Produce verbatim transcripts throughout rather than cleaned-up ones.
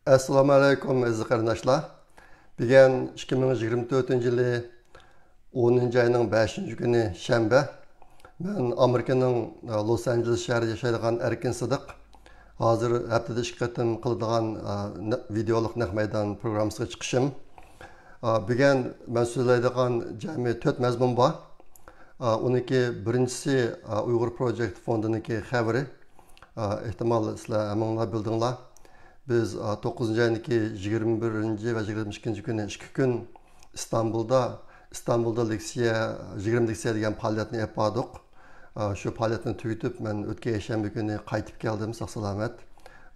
ئەسسالامۇ ئەلەيكۇم، ئەزىز قېرىنداشلار. بۈگۈن ئىككى مىڭ يىگىرمە تۆتىنچى يىلى ئونىنچى ئاينىڭ بەشىنچى كۈنى، شەنبە. مەن ئامېرىكىنىڭ، ئە، لوس ئانژېلېس شەھىرىدە ياشايدىغان ئەركىن سىدىق. ھازىر ھەپتىدە ئىككى قېتىم قىلىدىغان، ئە، نە-، ۋىدېئولۇق نەق مەيدان پروگراممىسىغا چىقىشىم. ئە، بۈگۈن مەن سۆزلەيدىغان جەمئىي تۆت مەزمۇن بار. ئە، ئۇنىڭكى بىرىنچىسى، ئە، ئۇيغۇر پروجېكت فوندىنىڭكى خەۋىرى. ئە، ئېھتىمال سىلەر ھەممىڭلار بىلدىڭلار. بىز، ئە، توققۇزىنچى ئاينىڭكى يىگىرمە بىرىنچى ۋە يىگىرمە ئىككىنچى كۈنى ئىككى كۈن ئىستانبۇلدا، ئىستانبۇلدا لېكسىيە، يىگىرمە لېكسىيە دېگەن پائالىيەتنى ئېلىپ باردۇق. ئە، شۇ پائالىيەتنى تۈگىتىپ، مەن ئۆتكەن يەكشەنبە كۈنى قايتىپ كەلدىم، ساق-سالامەت.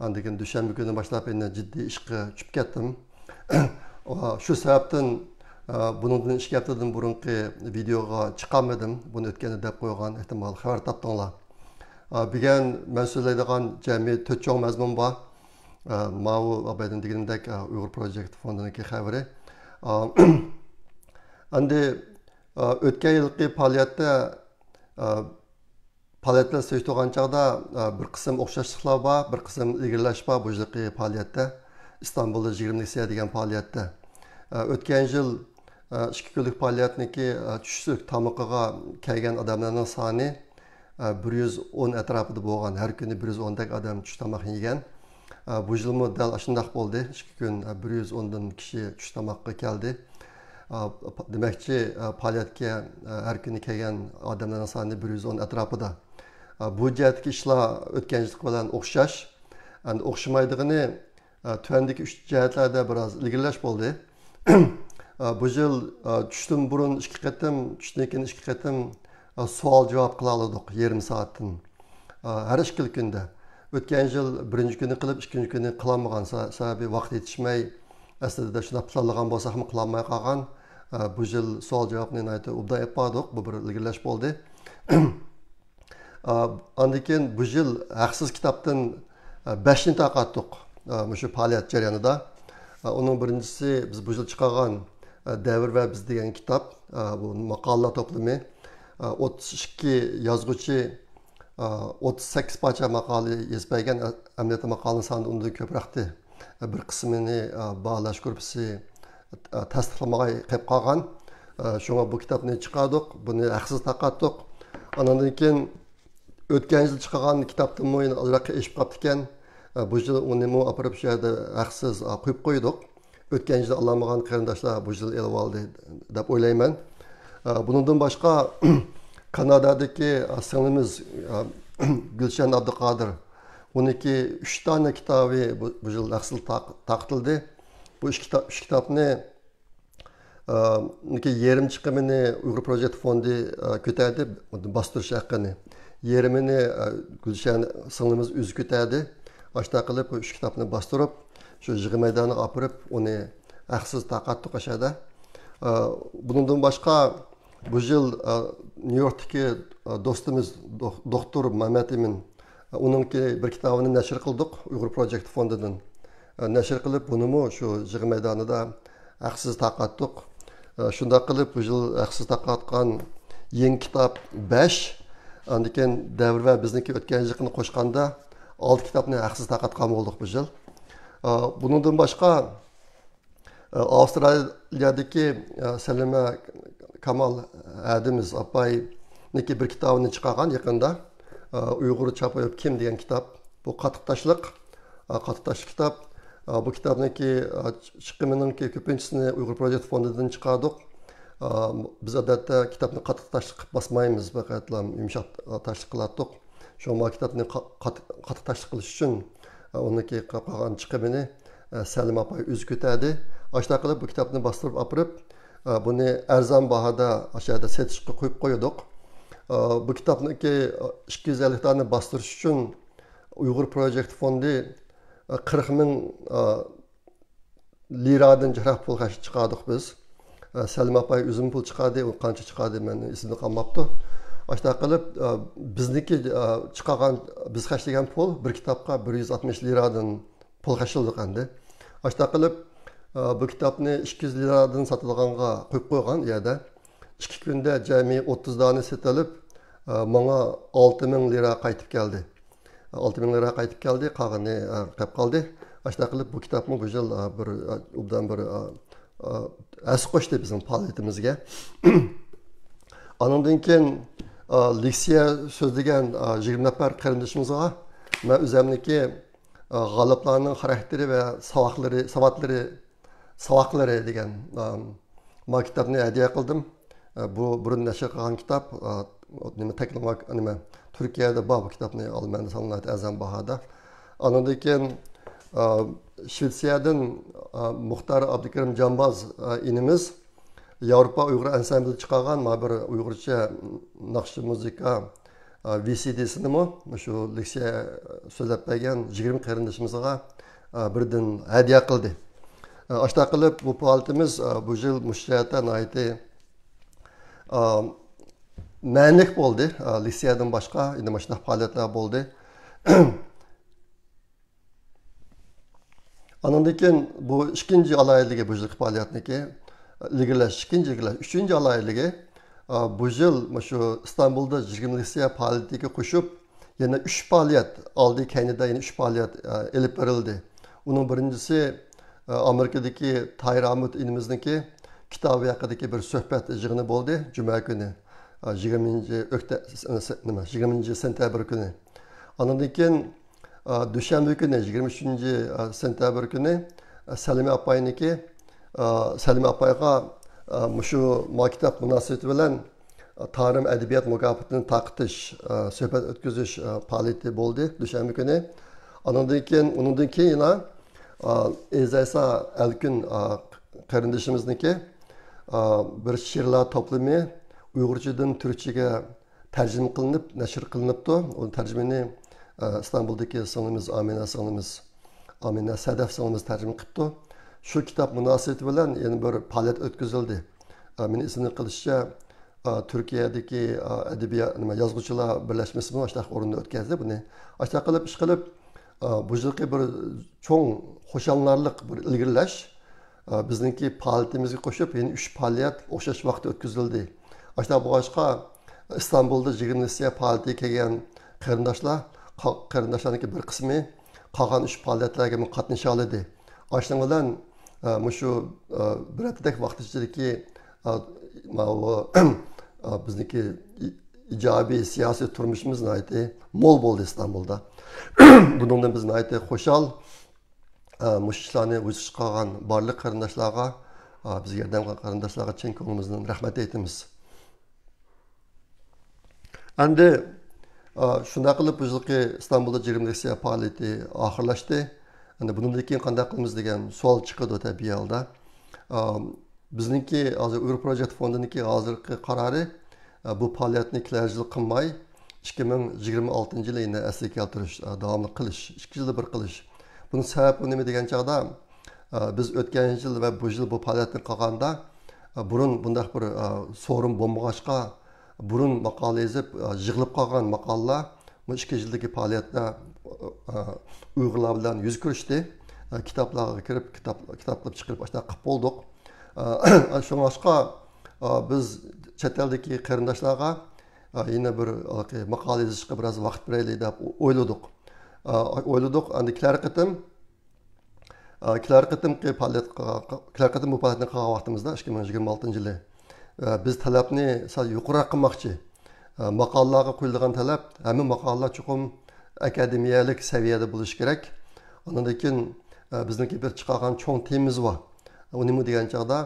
ئاندىن كېيىن دۈشەنبە كۈنى باشلاپ يەنە جىددىي ئىشقا چۈشۈپ كەتتىم. شۇ سەۋەبتىن، ئە، بۇنىڭدىن ئىككى ھەپتىدىن بۇرۇنقى ۋىدېئوغا چىقالمىدىم. بۇنى ئۆتكەندە دەپ قويغان، ئېھتىمال خەۋەر تاپتىڭلار. ئە، بۈگۈن مەن سۆزلەيدىغان جەمئىي تۆت چوڭ مەزمۇن بار. ئە، ماۋۇ ئابايدىن دېگىنىمدەك، ئە، ئۇيغۇر پروجېكت فوندىنىڭكى خەۋىرى. ئە، ئەمدى، ئە، ئۆتكەن يىلقى پائالىيەتتە، ئە، پائالىيەتلەر سېلىشتۇرغان چاغدا، ئە، بىر قىسىم ئوخشاشلىقلار بار، بىر قىسىم ئىلگىرىلەش بار بۇ يىلقى پائالىيەتتە. ئىستانبۇلدا يىگىرمە لېكسىيە دېگەن پائالىيەتتە. ئە، ئۆتكەن يىل، ئە، ئىككى كۈنلۈك پائالىيەتنىڭكى، ئە، چۈشلۈك تامىقىغا كەلگەن ئادەملەرنىڭ سانى، ئە، بىر يۈز ئون ئەتراپىدا بولغان، ھەر كۈنى بىر يۈز ئوندەك ئادەم چۈش تاماقنى يېگەن. ئە، بۇ يىلمۇ دەل ئاشۇنداق بولدى. ئىككى كۈن، ئە، بىر يۈز ئوندىن كىشى چۈش تاماققا كەلدى. ئە، دېمەكچى، ئە، پائالىيەتكە، ئە، ھەر كۈنى كەلگەن ئادەملەرنىڭ سانى بىر يۈز ئون ئەتراپىدا. ئە، بۇ جەھەتتىكى ئىشلار ئۆتكەن يىلقى بىلەن ئوخشاش. ئەمدى ئوخشىمايدىغىنى، ئە، تۆۋەندىكى ئۈچ جەھەتلەردە بىراز ئىلگىرىلەش بولدى. ئە، بۇ يىل، ئە، چۈشتىن بۇرۇن ئىككى قېتىم، چۈشتىن كېيىن ئىككى قېتىم، ئە، سوئال جاۋاب قىلالىدۇق يېرىم سائەتتىن. ئە، ھەر ئىككىلا كۈندە. ئۆتكەن يىل بىرىنچى كۈنى قىلىپ، ئىككىنچى كۈنى قىلالمىغان سە-، سەۋەبى ۋاقىت يېتىشمەي، ئەسلىدە شۇنداق پىلانلىغان بولساقمۇ قىلالماي قالغان. ئە، بۇ يىل سوئال جاۋابنى ناھايىتى ئوبدان ئېلىپ باردۇق. بۇ بىر ئىلگىرىلەش بولدى. ئا، ئاندىن كېيىن بۇ يىل ھەقسىز كىتابتىن، ئا، بەشنى تارقاتتۇق، ئا، مۇشۇ پائالىيەت جەريانىدا. ئا، ئۇنىڭ بىرىنچىسى بىز بۇ يىل چىقارغان، ئا، دەۋر ۋە بىز دېگەن كىتاب. ئا، بۇ ماقالىلەر توپلىمى. ئا، ئوتتۇز ئىككى يازغۇچى، ئا، ئوتتۇز سەككىز پارچە ماقالە يېزىپ بەرگەن، ئەمەلىيەتتە ماقالىنىڭ سانى ئۇنىڭدىن كۆپرەكتى. بىر قىسمىنى، ئە، باھالاش گۇرۇپپىسى، ئە، تەستىقلىمىغاي قېلىپ قالغان. ئە، شۇڭا بۇ كىتابنى چىقاردۇق، بۇنى ھەقسىز تارقاتتۇق. ئانىڭدىن كېيىن ئۆتكەن يىل چىقارغان كىتابتىنمۇ يەنە ئازراق ئېشىپ قاپتىكەن. ئە، بۇ يىل ئۇنىمۇ ئاپىرىپ شۇ يەردە ھەقسىز، ئە، قويۇپ قويدۇق. ئۆتكەن يىل ئالالمىغان قېرىنداشلار بۇ يىل ئېلىۋالدى دەپ ئويلايمەن. ئە، بۇنىڭدىن باشقا، كانادادىكى، ئە، سىڭلىمىز، ئە، گۈلشەن ئابدۇقادىر، ئۇنىڭكى ئۈچ دانە كىتابى بۇ، بۇ يىل ھەقسىز تاق-، تارقىتىلدى. بۇ ئۈچ كىتاب، ئۈچ كىتابنى، ئە، ئۇنىڭكى يېرىم چىقىمىنى ئۇيغۇر پروجېكت فوندى، ئە، كۆتەردى، باستۇرۇش ھەققىنى. يېرىمىنى، ئە، گۈلشەن سىڭلىمىز ئۆزى كۆتەردى. ئاشۇنداق قىلىپ، بۇ ئۈچ كىتابنى باستۇرۇپ، شۇ يىغىن مەيدانىغا ئاپىرىپ، ئۇنى ھەقسىز تارقاتتۇق ئاشۇ يەردە. ئە، بۇنىڭدىن باشقا، بۇ يىل، ئە، نيۇ يوركتىكى، ئە، دوستىمىز دوك-، دوختۇر مەمەت ئىمىن، ئە، ئۇنىڭكى بىر كىتابىنى نەشر قىلدۇق ئۇيغۇر پروجېكت فوندىدىن. ئە، نەشر قىلىپ، بۇنىمۇ شۇ يىغىن مەيدانىدا ھەقسىز تارقاتتۇق. ئە، شۇنداق قىلىپ، بۇ يىل ھەقسىز تارقاتقان يېڭى كىتاب بەش، ئاندىن كېيىن دەۋر ۋە بىزنىڭكى ئۆتكەن يىلقىنى قوشقاندا ئالتە كىتابنى ھەقسىز تارقاتقان بولدۇق بۇ يىل. ئە، بۇنىڭدىن باشقا، ئاۋسترالىيەدىكى، سەلىمە كامال ھەدىمىز ئاپاينىڭكى بىر كىتابىنى چىقارغان يېقىندا. ئۇيغۇر چاپايوپ كىم دېگەن كىتاب. بۇ قاتتىق تاشلىق، قاتتىق تاشلىق كىتاب. بۇ كىتابنىڭكى، چىقىمىنىڭكى كۆپىنچىسىنى ئۇيغۇر پروجېكت فوندىدىن چىقاردۇق. بىز ئادەتتە كىتابنى قاتتىق تاشلىق قىلىپ باسمايمىز، پەقەتلا يۇمشاق تاشلىق قىلاتتۇق. شۇڭا ما كىتابنى قا-، قات-، قاتتىق تاشلىق قىلىش ئۈچۈن، ئە، ئۇنىڭكى قا-، قالغان چىقىمىنى، ئە، سەلىم ئاپا ئۆزى كۆتەردى. ئاشۇنداق قىلىپ بۇ كىتابنى باستۇرۇپ ئاپىرىپ، ئە، بۇنى ئەرزان باھادا ئاشۇ يەردە سېتىشقا قويۇپ قويدۇق. ئە، بۇ كىتابنىڭكى، ئە، ئىككى يۈز ئەللىك دانە باستۇرۇش ئۈچۈن ئۇيغۇر پروجېكت فوندى، ئە، قىرىق مىڭ، ئە، لىرادىن جىقراق پۇل خەج-، چىقاردۇق بىز. ئە، سەلىم ئاپاي ئۆزىمۇ پۇل چىقاردى، ئۇ قانچە چىقاردى، مەن ئېسىمدە قالماپتۇ. ئاشۇنداق قىلىپ، ئە، بىزنىڭكى، ئە، چىقارغان، بىز خەجلىگەن پۇل بىر كىتابقا بىر يۈز ئاتمىش لىرادىن پۇل خەجلىدۇق ئەمدى. ئاشۇنداق قىلىپ، ئە، بۇ كىتابنى ئىككى يۈز لىرادىن ساتىدىغانغا قويۇپ قويغان ئۇ يەردە. ئىككى كۈندە جەمئىي ئوتتۇز دانە سېتىلىپ، ئە، ماڭا ئالتە مىڭ لىرا قايتىپ كەلدى. ئالتە مىڭ لىرا قايتىپ كەلدى، قالغىنى، ئە، قېلىپ قالدى. ئاشۇنداق قىلىپ بۇ كىتابمۇ بۇ يىل، ئا، بىر، ئا، ئوبدان بىر، ئا، ئا، ھەسسە قوشتى بىزنىڭ پائالىيىتىمىزگە. ئانىڭدىن كېيىن، ئا، لېكسىيە سۆزلىگەن، ئا، يىگىرمە نەپەر قېرىندىشىمىزغا مەن ئۆزۈمنىڭكى، ئا، غالىپلارنىڭ خاراكتېرى ۋە ساۋاقلىرى، ساۋاتلىرى، ساۋاقلىرى دېگەن، ئا، ما كىتابنى ھەدىيە قىلدىم. ئا، بۇ بۇرۇن نەشر قىلغان كىتاب، ئا، نېمە، تەكلىماك، نېمە، تۈركىيەدە بار بۇ كىتابنى ئالماندا سانىلىدۇ ئەرزان باھادا. ئاندىن كېيىن، ئا، شۋېتسىيەدىن، ئا، مۇختار ئابدۇكېرىم جامباز، ئا، ئىنىمىز ياۋروپا ئۇيغۇر ئەنسامبلى چىقارغان ما بىر ئۇيغۇرچە ناخشا مۇزىكا، ئا، ۋى سى دىسىنىمۇ مۇشۇ لېكسىيە سۆزلەپ بەرگەن يىگىرمە قېرىندىشىمىزغا، ئا، بىردىن ھەدىيە قىلدى. ئا، ئاشۇنداق قىلىپ بۇ پائالىيىتىمىز، ئا، بۇ يىل مۇشۇ جەھەتتە ناھايىتى، ئا، مەنىلىك بولدى. ئا، لېكسىيەدىن باشقا يەنە مۇشۇنداق پائالىيەتلەر بولدى. ئانىڭدىن كېيىن بۇ ئىككىنچى ئالاھىدىلىكى، بۇ يىلقى پائالىيەتنىڭكى ئىلگىرىلەش، ئىككىنچى ئىلگىرىلەش. ئۈچىنچى ئالاھىدىلىكى، ئا، بۇ يىل مۇشۇ ئىستانبۇلدا يىگىرمە لېكسىيە پائالىيىتىگە قوشۇپ، يەنە ئۈچ پائالىيەت، ئالدى كەينىدە يەنە ئۈچ پائالىيەت، ئا، ئېلىپ بېرىلدى. ئۇنىڭ بىرىنچىسى، ئا، ئامېرىكىدىكى تاھىر ئامۇت ئىنىمىزنىڭكى كىتابى ھەققىدىكى بىر سۆھبەت يىغىنى بولدى، جۈمە كۈنى، ئا، يىگىرمىنچى ئۆكتە-، نېمە، يىگىرمىنچى سېنتەبىر كۈنى. ئاندىن كېيىن، ئا، دۈشەنبە كۈنى، يىگىرمە ئۈچىنچى سېنتەبىر كۈنى، ئا، سەلىمە ئاپاينىڭكى، ئا، سەلىمە ئاپايغا، ئا، مۇشۇ ما كىتاب مۇناسىۋىتى بىلەن، ئا، تارىم ئەدەبىيات مۇكاپاتىنى تارقىتىش، ئا، سۆھبەت ئۆتكۈزۈش، ئا، پائالىيىتى بولدى دۈشەنبە كۈنى. ئانىڭدىن كېيىن، ئۇنىڭدىن كېيىن يەنە، ئا، ئېزەيسا ئەلكۈن، ئا، قېرىندىشىمىزنىڭكى، ئا، بىر شېئىرلار توپلىمى ئۇيغۇرچىدىن تۈركچىگە تەرجىمە قىلىنىپ نەشر قىلىنىپتۇ. ئۇ تەرجىمىنى، ئە، ئىستانبۇلدىكى سىڭلىمىز ئامىنە سىڭلىمىز، ئامىنە سەدەف سىڭلىمىز تەرجىمە قىپتۇ. شۇ كىتاب مۇناسىۋىتى بىلەن يەنە بىر پائالىيەت ئۆتكۈزۈلدى. ئە، مېنىڭ ئېسىمدە قېلىشىچە، ئە، تۈركىيەدىكى، ئە، ئەدەبىيات، نېمە، يازغۇچىلار بىرلەشمىسىمۇ ئاشۇنداق ئورۇندا ئۆتكەزدى بۇنى. ئاشۇنداق قىلىپ، ئىشقىلىپ، ئە، بۇ يىلقى بىر چوڭ خۇشاللارلىق، بىر ئىلگىرىلەش. ئە، بىزنىڭكى پائالىيىتىمىزگە قوشۇپ يەنە ئۈچ پائالىيەت ئوخشاش ۋاقىتتا ئۆتكۈزۈلدى. ئاشۇنداق بولغاچقا، ئىستانبۇلدا يىگىرمە لېكسىيە پائالىيىتىگە كەلگەن قېرىنداشلار، قا-، قېرىنداشلارنىڭكى بىر قىسمى قالغان ئۈچ پائالىيەتلەرگىمۇ قاتنىشالىدى. ئاشۇنىڭ بىلەن، ئە، مۇشۇ، ئە، بىر ھەپتىدەك ۋاقىت ئىچىدىكى، ئە، ماۋۇ، ئە، بىزنىڭكى ئى-، ئىجابىي سىياسىي تۇرمۇشىمىز ناھايىتى مول بولدى ئىستانبۇلدا. بۇنىڭدىن بىز ناھايىتى خۇشال. ئە، مۇشۇ ئىشلارنى ۋۇجۇدقا چىقارغان بارلىق قېرىنداشلارغا، ئە، بىزگە ياردەم قىلغان قېرىنداشلارغا چىن كۆڭلىمىزدىن رەھمەت ئېيتىمىز. ئەمدى، ئە، شۇنداق قىلىپ بۇ يىلقى ئىستانبۇلدا يىگىرمە لېكسىيە پائالىيىتى ئاخىرلاشتى. ئەمدى بۇنىڭدىن كېيىن قانداق قىلىمىز دېگەن سوئال چىقىدۇ تەبىئىي ھالدا. ئە، بىزنىڭكى ھازىر ئۇيغۇر پروجېكت فوندىنىڭكى ھازىرقى قارارى، ئە، بۇ پائالىيەتنى كېلەر يىل قىلماي، ئىككى مىڭ يىگىرمە ئالتىنچى يىلى يەنە ئەسلىگە كەلتۈرۈش، ئە، داۋاملىق قىلىش، ئىككى يىلدا بىر قىلىش. بۇنىڭ سەۋەبى نېمە دېگەن چاغدا، ئە، بىز ئۆتكەن يىل ۋە بۇ يىل بۇ پائالىيەتنى قىلغاندا، ئە، بۇرۇن بۇنداق بىر، ئە، سورۇن بولمىغاچقا، بۇرۇن ماقالە يېزىپ، ئە، يىغىلىپ قالغان ماقالىلەر بۇ ئىككى يىلدىكى پائالىيەتتە، ئە، ئۇيغۇرلار بىلەن يۈز كۆرۈشتى. ئە، كىتابلارغا كىرىپ، كىتاب، كىتاب قىلىپ چىقىرىپ، ئاشۇنداق قىلىپ بولدۇق. ئە، شۇڭلاشقا، ئە، بىز چەت ئەلدىكى قېرىنداشلارغا، ئە، يەنە بىر، ئە، ماقالە يېزىشقا بىراز ۋاقىت بېرەيلى دەپ ئويلىدۇق. ئە، ئويلىدۇق. ئەمدى كېلەر قېتىم، ئە، كېلەر قېتىمقى پائالىيەت، كېلەر قېتىم بۇ پائالىيەتنى قىلغان ۋاقتىمىزدا، ئىككى مىڭ يىگىرمە ئالتىنچى يىلى، ئە، بىز تەلەپنى سەل يۇقىرىراق قىلماقچى. ئە، ماقالىلارغا قويۇلىدىغان تەلەپ، ھەممە ماقالىلار چوقۇم ئاكادېمىيەلىك سەۋىيەدە بولۇشى كېرەك. ئاندىن كېيىن، ئە، بىزنىڭكى بىر چىقارغان چوڭ تېمىمىز بار. ئۇ نېمە دېگەن چاغدا،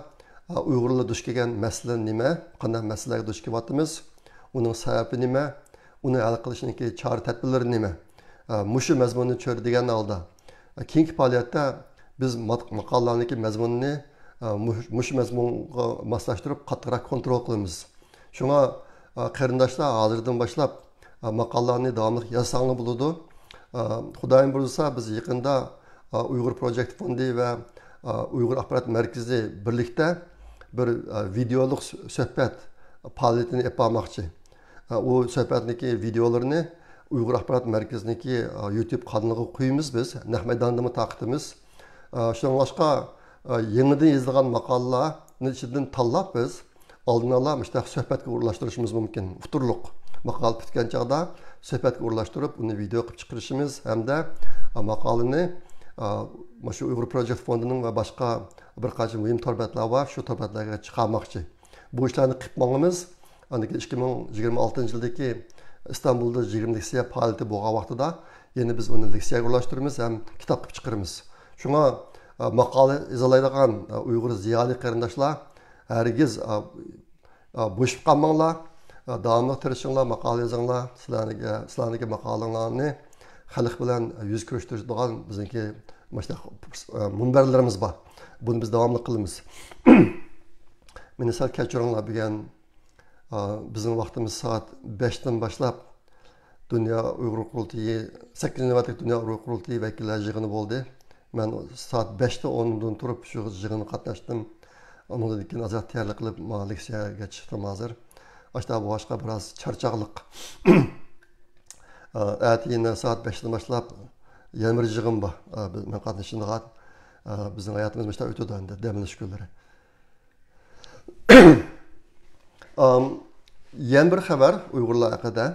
ئە، ئۇيغۇرلار دۇچ كەلگەن مەسىلە نېمە؟ قانداق مەسىلىلەرگە دۇچ كېلىۋاتىمىز؟ ئۇنىڭ سەۋەبى نېمە؟ ئۇنى ھەل قىلىشنىڭكى چارە تەدبىرلىرى نېمە؟ ئە، مۇشۇ مەزمۇننى چۆرىدىگەن ھالدا، ئە، كېيىنكى پائالىيەتتە بىز مات-، ماقالىلەرنىڭكى مەزمۇنىنى، ئە، مۇش-، مۇشۇ مەزمۇنغا ماسلاشتۇرۇپ قاتتىقراق كونترول قىلىمىز. شۇڭا، ئە، قېرىنداشلار ھازىردىن باشلاپ، ئە، ماقالىلەرنى داۋاملىق يازساڭلار بولىدۇ. ئە، خۇدايىم بۇيرۇسا، بىز يېقىندا، ئە، ئۇيغۇر پروجېكت فوندى ۋە، ئە، ئۇيغۇر ئاخبارات مەركىزى بىرلىكتە بىر، ئە، ۋىدېئولۇق سۆ-، سۆھبەت پائالىيىتىنى ئېلىپ بارماقچى. ئە، ئۇ سۆھبەتنىڭكى ۋىدېئولىرىنى ئۇيغۇر ئاخبارات مەركىزىنىڭكى، ئە، يۇتيۇب قانىلىغا قويىمىز بىز. نەق مەيداندىمۇ تارقىتىمىز. ئە، شۇنىڭغا باشقا، ئە، يېڭىدىن يېزىلغان ماقالىلەرنى ئىچىدىن تاللاپ بىز ئالدىن ئالا مۇشۇنداق سۆھبەتكە ئورۇنلاشتۇرۇشىمىز مۇمكىن. ئۇتۇرلۇق ماقالە پۈتكەن چاغدا سۆھبەتكە ئورۇنلاشتۇرۇپ، ئۇنى ۋىدېئو قىلىپ چىقىرىشىمىز ھەمدە، ئە، ماقالىنى، ئە، مۇشۇ ئۇيغۇر پروجېكت فوندىنىڭ ۋە باشقا بىر قانچە مۇھىم تور بەتلەر بار، شۇ تور بەتلەرگە چىقارماقچى. بۇ ئىشلارنى قىلىپ ماڭىمىز. ئاندىن كېيىن ئىككى مىڭ يىگىرمە ئالتىنچى يىلدىكى ئىستانبۇلدا يىگىرمە لېكسىيە پائالىيىتى بولغان ۋاقتىدا يەنە بىز ئۇنى لېكسىيەگە ئورۇنلاشتۇرىمىز ھەم كىتاب قىلىپ چىقىرىمىز. شۇڭا، ئە، ماقالە ئىزاھلايدىغان، ئە، ئۇيغۇر زىيالىي قېرىنداشلار ھەرگىز، ئە، ئە، بوشىپ قالماڭلار. ئە، داۋاملىق تىرىشىڭلار، ماقالە يېزىڭلار. سىلەرنىڭكى، سىلەرنىڭكى ماقالىڭلارنى خەلق بىلەن يۈز كۆرۈشتۈرىدىغان بىزنىڭكى مۇشۇنداق، ئە، مۇنبەرلىرىمىز بار. بۇنى بىز داۋاملىق قىلىمىز. مېنى سەل كەچۈرۈڭلار، بۈگۈن، ئا، بىزنىڭ ۋاقتىمىز سائەت بەشتىن باشلاپ دۇنيا ئۇيغۇر قۇرۇلتىيى، سەككىزىنچى نۆۋەتلىك دۇنيا ئۇيغۇر قۇرۇلتىيى ۋەكىللەر يىغىنى بولدى. مەن سائەت بەشتە ئوندىن تۇرۇپ شۇ يىغىنغا قاتناشتىم. ئۇنىڭدىن كېيىن ئازراق تەييارلىق قىلىپ، مانا لېكسىيەگە چىقتىم ھازىر. ئاشۇنداق بولغاچقا بىراز چارچاقلىق. ئا، ئەتە يەنە سائەت بەشتىن باشلاپ يەنە بىر يىغىن بار. ئا، بىز، مەن قاتنىشىدىغان. ئا، بىزنىڭ ھاياتىمىز مۇشۇنداق ئۆتىدۇ ئەمدى، دەم ئېلىش كۈنلىرى. ئام، يەنە بىر خەۋەر ئۇيغۇرلار ھەققىدە.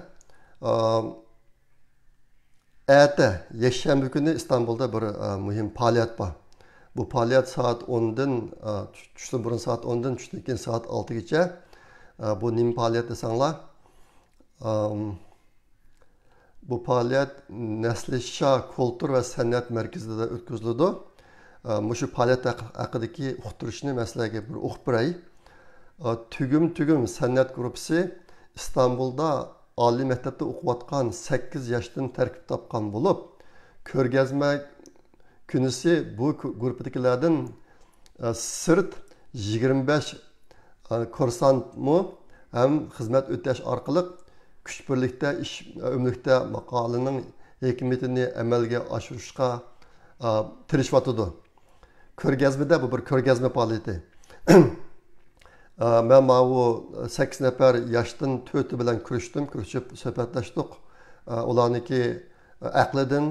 ئام، ئەتە، يەكشەنبە كۈنى ئىستانبۇلدا بىر، ئا، مۇھىم پائالىيەت بار. بۇ پائالىيەت سائەت ئوندىن، ئا، چۈشتىن بۇرۇن سائەت ئوندىن، چۈشتىن كېيىن سائەت ئالتىگىچە. ئا، بۇ نېمە پائالىيەت دېسەڭلار، ئام، بۇ پائالىيەت نەسلىشا كۇلتۇر ۋە سەنئەت مەركىزىدە ئۆتكۈزۈلىدۇ. ئە، مۇشۇ پائالىيەت ھەق-، ھەققىدىكى ئۇقتۇرۇشنى مەن سىلەرگە بىر ئوقۇپ بېرەي. ئە، تۈگۈم تۈگۈم سەنئەت گۇرۇپپىسى ئىستانبۇلدا ئالىي مەكتەپتە ئوقۇۋاتقان سەككىز ياشتىن تەركىب تاپقان بولۇپ، كۆرگەزمە كۈنىسى بۇ گۇ-، گۇرۇپپىدىكىلەردىن، ئە، سىرت يىگىرمە بەش، ئە، كۇرسانتمۇ ھەم خىزمەت ئۆتەش ئارقىلىق كۈچ بىرلىكتە، ئىش ئۆملۈكتە ماقالىنىڭ ھېكمىتىنى ئەمەلگە ئاشۇرۇشقا، ئە، تىرىشىۋاتىدۇ. كۆرگەزمىدە، بۇ بىر كۆرگەزمە پائالىيىتى. ئە، مەن ماۋۇ سەككىز نەپەر ياشتىن تۆتى بىلەن كۆرۈشتۈم، كۆرۈشۈپ سۆھبەتلەشتۇق. ئە، ئۇلارنىڭكى ئەقلىدىن،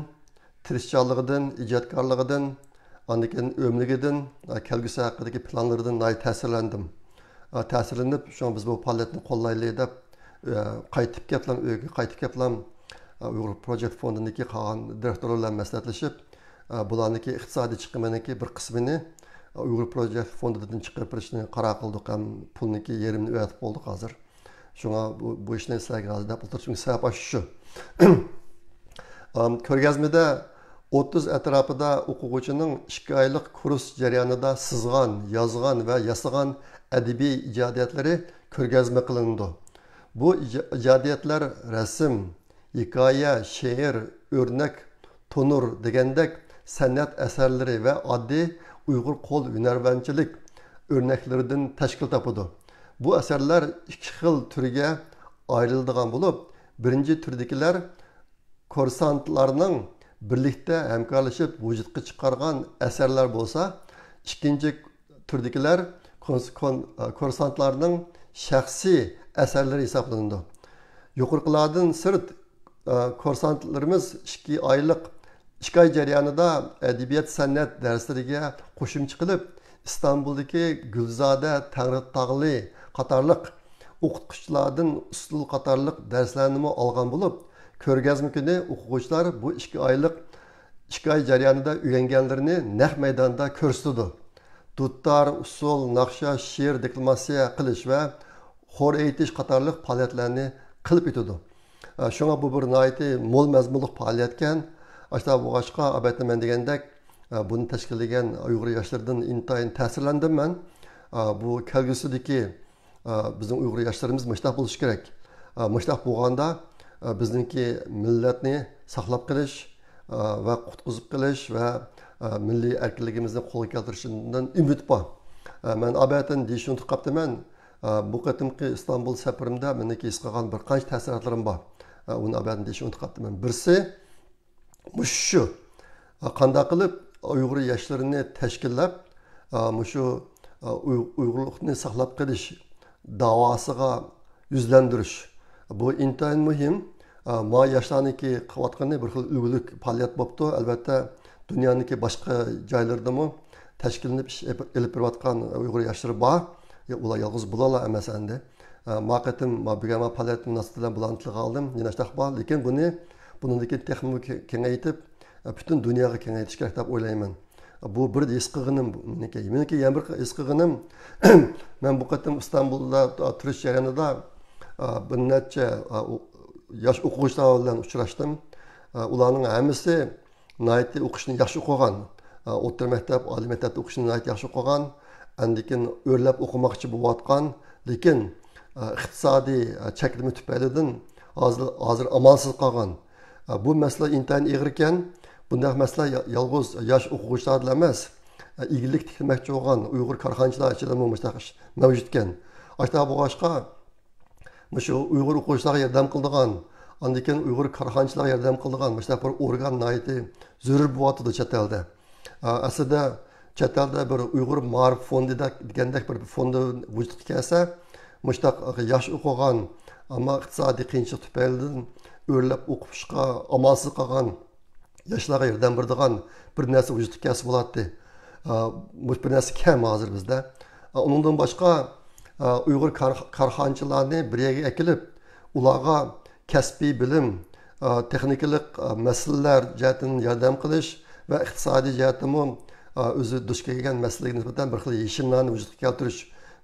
تىرىشچانلىقىدىن، ئىجادكارلىقىدىن، ئاندىن كېيىن ئۆملۈكىدىن، ئە، كەلگۈسى ھەققىدىكى پىلانلىرىدىن ناھايىتى تەسىرلەندىم. ئە، تەسىرلىنىپ، شۇڭا بىز بۇ پائالىيەتنى قوللايلى دەپ، ئە، قايتىپ كەپلام، ئۆيگە قايتىپ كەپلام، ئە، ئۇيغۇر پروجېكت فوندىنىڭكى قالغان دىرېكتورلار بىلەن مەسلىھەتلىشىپ، ئە، بۇلارنىڭكى ئىقتىسادىي چىقىمىنىڭكى بىر قىسمىنى، ئە، ئۇيغۇر پروجېكت فوندىدىن چىقىرىپ بېرىشنى قارار قىلدۇق ھەم پۇلنىڭكى يېرىمىنى ئۆتۈپ بولدۇق ھازىر. شۇڭا بۇ، بۇ ئىشنى سىلەرگە ھازىر دەپ ئولتۇرۇپ، چۈنكى سەۋەب ئاشۇ شۇ. ئام، كۆرگەزمىدە ئوتتۇز ئەتراپىدا ئوقۇغۇچىنىڭ ئىككى ئايلىق كۇرس جەريانىدا سىزغان، يازغان ۋە ياسىغان ئەدەبىي ئىجادىيەتلىرى كۆرگەزمە قىلىنىدۇ. بۇ ئىجا-، ئىجادىيەتلەر رەسىم، ھېكايە، شېئىر، ئۆرنەك، تونۇر دېگەندەك سەنئەت ئەسەرلىرى ۋە ئاددىي ئۇيغۇر قول ھۈنەرۋەنچىلىك ئۆرنەكلىرىدىن تەشكىل تاپىدۇ. بۇ ئەسەرلەر ئىككى خىل تۈرگە ئايرىلىدىغان بولۇپ، بىرىنچى تۈردىكىلەر كۇرسانتلارنىڭ بىرلىكتە ھەمكارلىشىپ ۋۇجۇدقا چىقارغان ئەسەرلەر بولسا، ئىككىنچى تۈردىكىلەر كونس-، كون-، كۇرسانتلارنىڭ شەخسىي ئەسەرلىرى ھېسابلىنىدۇ. يۇقىرىقىلاردىن سىرت، كۇرسانتلىرىمىز ئىككى ئايلىق، ئىككى ئاي جەريانىدا ئەدەبىيات-سەنئەت دەرسلىرىگە قوشۇمچە قىلىپ، ئىستانبۇلدىكى گۈلزادە تەڭرىتاغلى قاتارلىق ئوقۇتقۇچىلاردىن ئۇسسۇل قاتارلىق دەرسلەرنىمۇ ئالغان بولۇپ، كۆرگەزمە كۈنى ئوقۇغۇچىلار بۇ ئىككى ئايلىق، ئىككى ئاي جەريانىدا ئۆگەنگەنلىرىنى نەق مەيداندا كۆرسىتىدۇ. دۇتار، ئۇسسۇل، ناخشا، شېئىر، دېكلاماتسىيە قىلىش ۋە خور ئېيتىش قاتارلىق پائالىيەتلەرنى قىلىپ ئۆتىدۇ. ئە، شۇڭا بۇ بىر ناھايىتى مول مەزمۇنلۇق پائالىيەتكەن. ئاشۇنداق بولغاچقا، ئەلۋەتتە، مەن دېگەندەك، ئە، بۇنى تەشكىللىگەن ئۇيغۇر ياشلىرىدىن ئىنتايىن تەسىرلەندىم مەن. ئە، بۇ كەلگۈسىدىكى، ئە، بىزنىڭ ئۇيغۇر ياشلىرىمىز مۇشۇنداق بولۇشى كېرەك. ئە، مۇشۇنداق بولغاندا، ئە، بىزنىڭكى مىللەتنى ساقلاپ قېلىش، ئە، ۋە قۇتقۇزۇپ قېلىش ۋە، ئە، مىللىي ئەركىنلىكىمىزنى قولغا كەلتۈرۈشىدىن ئۈمىد بار. ئە، مەن ئابەتىن دېيىشنى ئۇنتۇپ قاپتىمەن. ئە، بۇ قېتىمقى ئىستانبۇل سەپىرىمدە مېنىڭكى ھېس قىلغان بىر قانچە تەسىراتلىرىم بار. ئە، ئۇنى ئابەتىن دېيىشنى ئۇنتۇپ قاپتىمەن. بىرسى، مۇشۇ شۇ. قانداق قىلىپ ئۇيغۇر ياشلىرىنى تەشكىللەپ، مۇشۇ ئۇيغۇرلۇقنى ساقلاپ قېلىش داۋاسىغا يۈزلەندۈرۈش. بۇ ئىنتايىن مۇھىم. ما ياشلارنىڭكى قىلىۋاتقىنى بىر خىل ئۈلگىلىك پائالىيەت بوپتۇ. ئەلۋەتتە، دۇنيانىڭكى باشقا جايلىرىدىمۇ تەشكىللىنىپ ئىش ئېلىپ بېرىۋاتقان ئۇيغۇر ياشلىرى بار. ئۇلار يالغۇز بولالار ئەمەس ئەمدى. ئە، ما قېتىم، ما بۈگۈن ما پائالىيەت مۇناسىۋىتى بىلەن بۇلارنى تىلغا ئالدىم. يەنە شۇنداق بار. لېكىن بۇنى، بۇنىڭدىن كېيىن تېخىمۇ كېڭەيتىپ، ئە، پۈتۈن دۇنياغا كېڭەيتىش كېرەك دەپ ئويلايمەن. بۇ بىر ھېس قىلغىنىم، مېنىڭكى. مېنىڭكى يەنە بىر ھېس قىلغىنىم، مەن بۇ قېتىم ئىستانبۇلدا تۇرۇش جەريانىدا، ئا، بىر نەچچە، ئا، ئو-، ياش ئوقۇغۇچىلار بىلەن ئۇچراشتىم. ئا، ئۇلارنىڭ ھەممىسى ناھايىتى ئوقۇشنى ياخشى ئوقۇغان، ئا، ئوتتۇرا مەكتەپ، ئالىي مەكتەپتە ئوقۇشنى ناھايىتى ياخشى ئوقۇغان، ئاندىن كېيىن ئۆرلەپ ئوقۇماقچى بولۇۋاتقان، لېكىن، ئا، ئىقتىسادىي، ئا، چەكلىمە تۈپەيلىدىن ھازىر، ھازىر ئامالسىز قالغان. ئا، بۇ مەسىلە ئىنتايىن ئېغىر ئىكەن. بۇنداق مەسىلە يا-، يالغۇز ياش ئوقۇغۇچىلاردا ئەمەس، ئا، ئىگىلىك تىكلىمەكچى بولغان ئۇيغۇر كارخانىچىلار ئىچىدىمۇ مۇشۇنداق ئىش مەۋجۇت ئىكەن. ئاشۇنداق بولغاچقا، مۇشۇ ئۇيغۇر ئوقۇغۇچىلارغا ياردەم قىلىدىغان، ئاندىن كېيىن ئۇيغۇر كارخانىچىلارغا ياردەم قىلىدىغان مۇشۇنداق بىر ئورگان ناھايىتى زۆرۈر بولۇۋاتىدۇ چەت ئەلدە. ئا، ئەسلىدە چەت ئەلدە بىر ئۇيغۇر مائارىپ فوندى دەك-، دېگەندەك بىر فوندى ۋۇجۇدقا كەلسە، مۇشۇنداق ياش ئوقۇغان، ئەمما ئىقتىسادىي قىيىنچىلىق تۈپەيلىدىن ئۆرلەپ ئوقۇشقا ئامالسىز قالغان ياشلارغا ياردەم بېرىدىغان بىر نەرسە ۋۇجۇدقا كەلسە بولاتتى. ئا، مۇشۇ بىر نەرسە كەم ھازىر بىزدە. ئا، ئۇنىڭدىن باشقا، ئا، ئۇيغۇر كار-، كارخانىچىلارنى بىر يەرگە ئەكېلىپ، ئۇلارغا كەسپىي بىلىم، ئا، تېخنىكىلىق، ئا، مەسىلىلەر جەھەتتىن ياردەم قىلىش ۋە ئىقتىسادىي جەھەتتىمۇ، ئا، ئۆزى دۇچ كەلگەن مەسىلىگە نىسبەتەن بىر خىل يېشىلمىلەرنى ۋۇجۇدقا كەلتۈرۈش،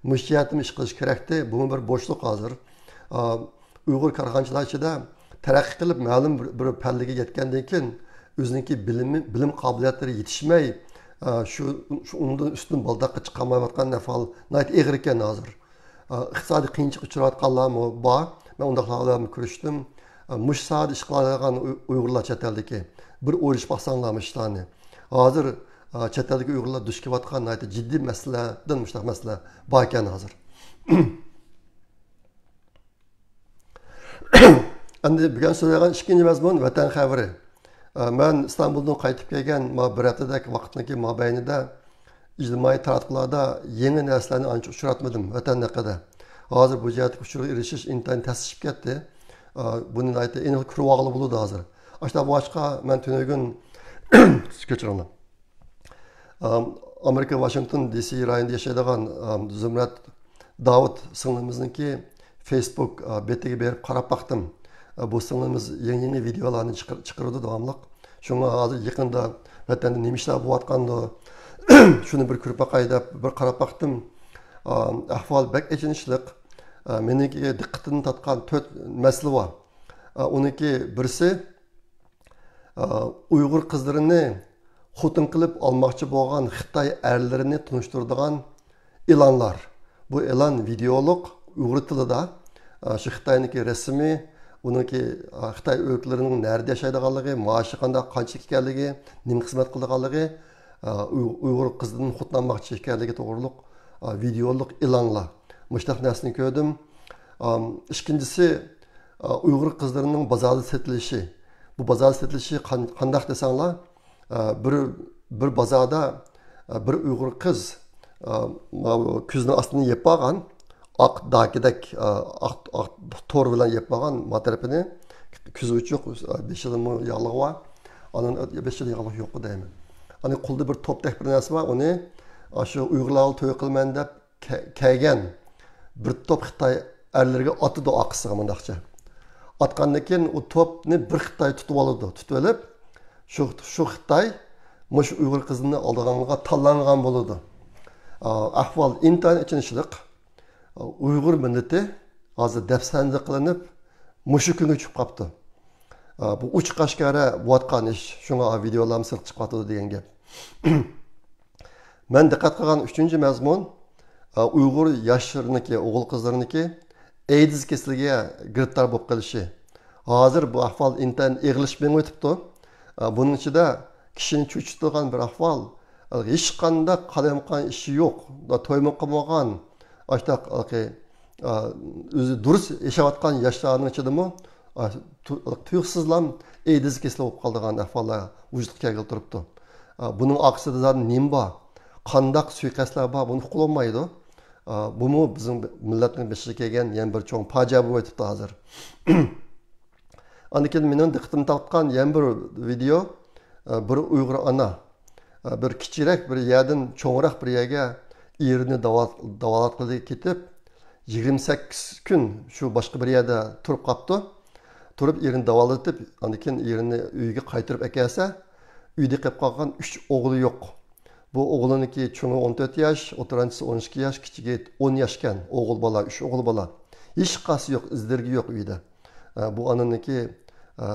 مۇشۇ جەھەتتىمۇ ئىش قىلىش كېرەكتى. بۇمۇ بىر بوشلۇق ھازىر. ئا، ئۇيغۇر كارخانىچىلار ئىچىدە تەرەققىي قىلىپ، مەلۇم بىر، بىر پەللىگە يەتكەندىن كېيىن، ئۆزىنىڭكى بىلىمى، بىلىم قابىلىيەتلىرى يېتىشمەي، ئا، شۇ، شۇ ئۇنىڭدىن ئۈستۈن بالداققا چىقالمايۋاتقان ئەھۋال ناھايىتى ئېغىر ئىكەن ھازىر. ئا، ئىقتىسادىي قىيىنچىلىققا ئۇچراۋاتقانلارمۇ بار. مەن ئۇنداقلار بىلەن كۆرۈشتۈم. ئا، مۇشۇ ساھەدە ئىش قىلالايدىغان ئۇي-، ئۇيغۇرلار چەت ئەلدىكى. بىر ئويلىشىپ باقساڭلار مۇشۇ ئىشلارنى. ھازىر، ئا، چەت ئەلدىكى ئۇيغۇرلار دۇچ كېلىۋاتقان ناھايىتى جىددىي مەسىلىلەردىن مۇشۇنداق مەسىلە بار ئىكەن ھازىر. ئەمدى بۈگۈن سۆزلەيدىغان ئىككىنچى مەزمۇن ۋەتەن خەۋىرى. ئە، مەن ئىستانبۇلدىن قايتىپ كەلگەن ما بىر ھەپتىدەك ۋاقىتنىڭكى مابەينىدە ئىجتىمائىي تاراتقۇلاردا يېڭى نەرسىلەرنى ئانچە ئۇچراتمىدىم ۋەتەن ھەققىدە. ھازىر بۇ جەھەتتىكى ئۇچۇرغا ئېرىشىش ئىنتايىن تەسلىشىپ كەتتى. ئە، بۇنى ناھايىتى ئېنىق كۆرۈۋالغىلى بولىدۇ ھازىر. ئاشۇنداق بولغاچقا، مەن تۈنۈگۈن، كەچۈرۈڭلار. ئام، ئامېرىكا ۋاشىنگتون دى سى رايونىدا ياشايدىغان، ئام، زۇمرەت داۋۇت سىڭلىمىزنىڭكى فېيسبۇك، ئا، بېتىگە بېرىپ قاراپ باقتىم. ئا، بۇ سىڭلىمىز يېڭى، يېڭى ۋىدېئولارنى چىقىر-، چىقىرىدۇ داۋاملىق. شۇڭا ھازىر يېقىندا ۋەتەندە نېمە ئىشلار بولۇۋاتقاندۇ، شۇنى بىر كۆرۈپ باقاي دەپ بىر قاراپ باقتىم. ئام، ئەھۋال بەك ئېچىنىشلىق. ئا، مېنىڭكى دىققىتىمنى تارتقان تۆت مەسىلە بار. ئا، ئۇنىڭكى بىرسى، ئۇيغۇر قىزلىرىنى خوتۇن قىلىپ ئالماقچى بولغان خىتاي ئەرلىرىنى تونۇشتۇرىدىغان ئېلانلار. بۇ ئېلان ۋىدېئولۇق، ئۇيغۇر تىلىدا، شۇ خىتاينىڭكى رەسىمى، ئۇنىڭكى، خىتاي ئۆلكىلىرىنىڭ نەدە ياشايدىغانلىقى، مائاشى قانداق، قانچىلىك ئىكەنلىكى، نېمە خىزمەت قىلىدىغانلىقى، ئۇيغۇر قىزىدىن خوتۇن ئالماقچى ئىكەنلىكى توغرۇلۇق ۋىدېئولۇق ئېلانلار. مۇشۇنداق نەرسىنى كۆردۈم. ئىككىنچىسى، ئۇيغۇر قىزلىرىنىڭ بازاردا سېتىلىشى. بۇ بازاردا سېتىلىشى قان-، قانداق دېسەڭلار، بىر، بىر بازاردا، بىر ئۇيغۇر قىز، ماۋۇ كۆزىنىڭ ئاستىنى يېپىۋالغان، ئاق داكىدەك، ئاق، ئاق تور بىلەن يېپىۋالغان ما تەرىپىنى، كۆزى ئوچۇق، بېشىدىمۇ ياغلىقى بار. ئاندىن بېشىدا ياغلىق يوق دەيمەن. ئاندىن قولىدا بىر توپتەك بىر نەرسە بار، ئۇنى، ئاشۇ ئۇيغۇرلارغا توي قىلىمەن دەپ كە-، كەلگەن بىر توپ خىتاي ئەرلىرىگە ئاتىدۇ ئارقىسىغا مۇنداقچە. ئاتقاندىن كېيىن ئۇ توپنى بىر خىتاي تۇتۇۋالىدۇ. تۇتۇۋېلىپ، شۇ، شۇ خىتاي مۇشۇ ئۇيغۇر قىزىنى ئالىدىغانغا تاللانغان بولىدۇ. ئا، ئەھۋال ئىنتايىن ئېچىنىشلىق. ئۇيغۇر مىللىتى ھازىر دەپسەندە قىلىنىپ، مۇشۇ كۈنگە چۈشۈپ قاپتۇ. ئا، بۇ ئوچۇق ئاشكارا بولۇۋاتقان ئىش، شۇڭا ۋىدېئولارمۇ سىرتقا چىقىۋاتىدۇ دېگەن گەپ. مەن دىققەت قىلغان ئۈچىنچى مەزمۇن، ئا، ئۇيغۇر ياشلىرىنىڭكى، ئوغۇل قىزلىرىنىڭكى ئەيدىز كېسىلىگە گىرىپتار بولۇپ قېلىشى. ھازىر بۇ ئەھۋال ئىنتايىن ئېغىرلىشىپ مېڭىۋېتىپتۇ. ئا، بۇنىڭ ئىچىدە كىشىنى چۆچۈتىدىغان بىر ئەھۋال، ھېچقانداق قالايمىقان ئىشى يوق، تويمۇ قىلمىغان، ئاشتاق، ئا، ئۆزى دۇرۇس ياشاۋاتقان ياشلارنىڭ ئىچىدىمۇ، ئا، تۇ-، تۇيۇقسىزلا ئەيدىز كېسىلى بولۇپ قالىدىغان ئەھۋاللار ۋۇجۇدقا كەلگىلى تۇرۇپتۇ. ئا، بۇنىڭ ئارقىسىدا زادى نېمە بار؟ قانداق سۇيىقەستلەر بار؟ بۇنى ئۇققىلى بولمايدۇ. ئا، بۇمۇ بىزنىڭ مىللەتنىڭ بېشىغا كەلگەن يەنە بىر چوڭ پاجىئە بولۇۋېتىپتۇ ھازىر. ئاندىن كېيىن مېنىڭ دىققىتىمنى تارتقان يەنە بىر ۋىدېئو، ئە، بىر ئۇيغۇر ئانا، ئە، بىر كىچىكرەك بىر يەردىن چوڭراق بىر يەرگە ئېرىنى داۋا-، داۋالاتقىلى كېتىپ، يىگىرمە سەككىز كۈن شۇ باشقا بىر يەردە تۇرۇپ قاپتۇ. تۇرۇپ ئېرىنى داۋالىتىپ، ئاندىن كېيىن ئېرىنى ئۆيىگە قايتۇرۇپ ئەكەلسە، ئۆيدە قېلىپ قالغان ئۈچ ئوغلى يوق. بۇ ئوغلىنىڭكى چوڭى ئون تۆت ياش، ئوتتۇرانچىسى ئون ئىككى ياش، كىچىكى ئون ياشكەن. ئوغۇل بالا، ئۈچ ئوغۇل بالا. ھېچقايسى يوق، ئىز دېرىكى يوق ئۆيدە. ئە، بۇ ئانىنىڭكى، ئە،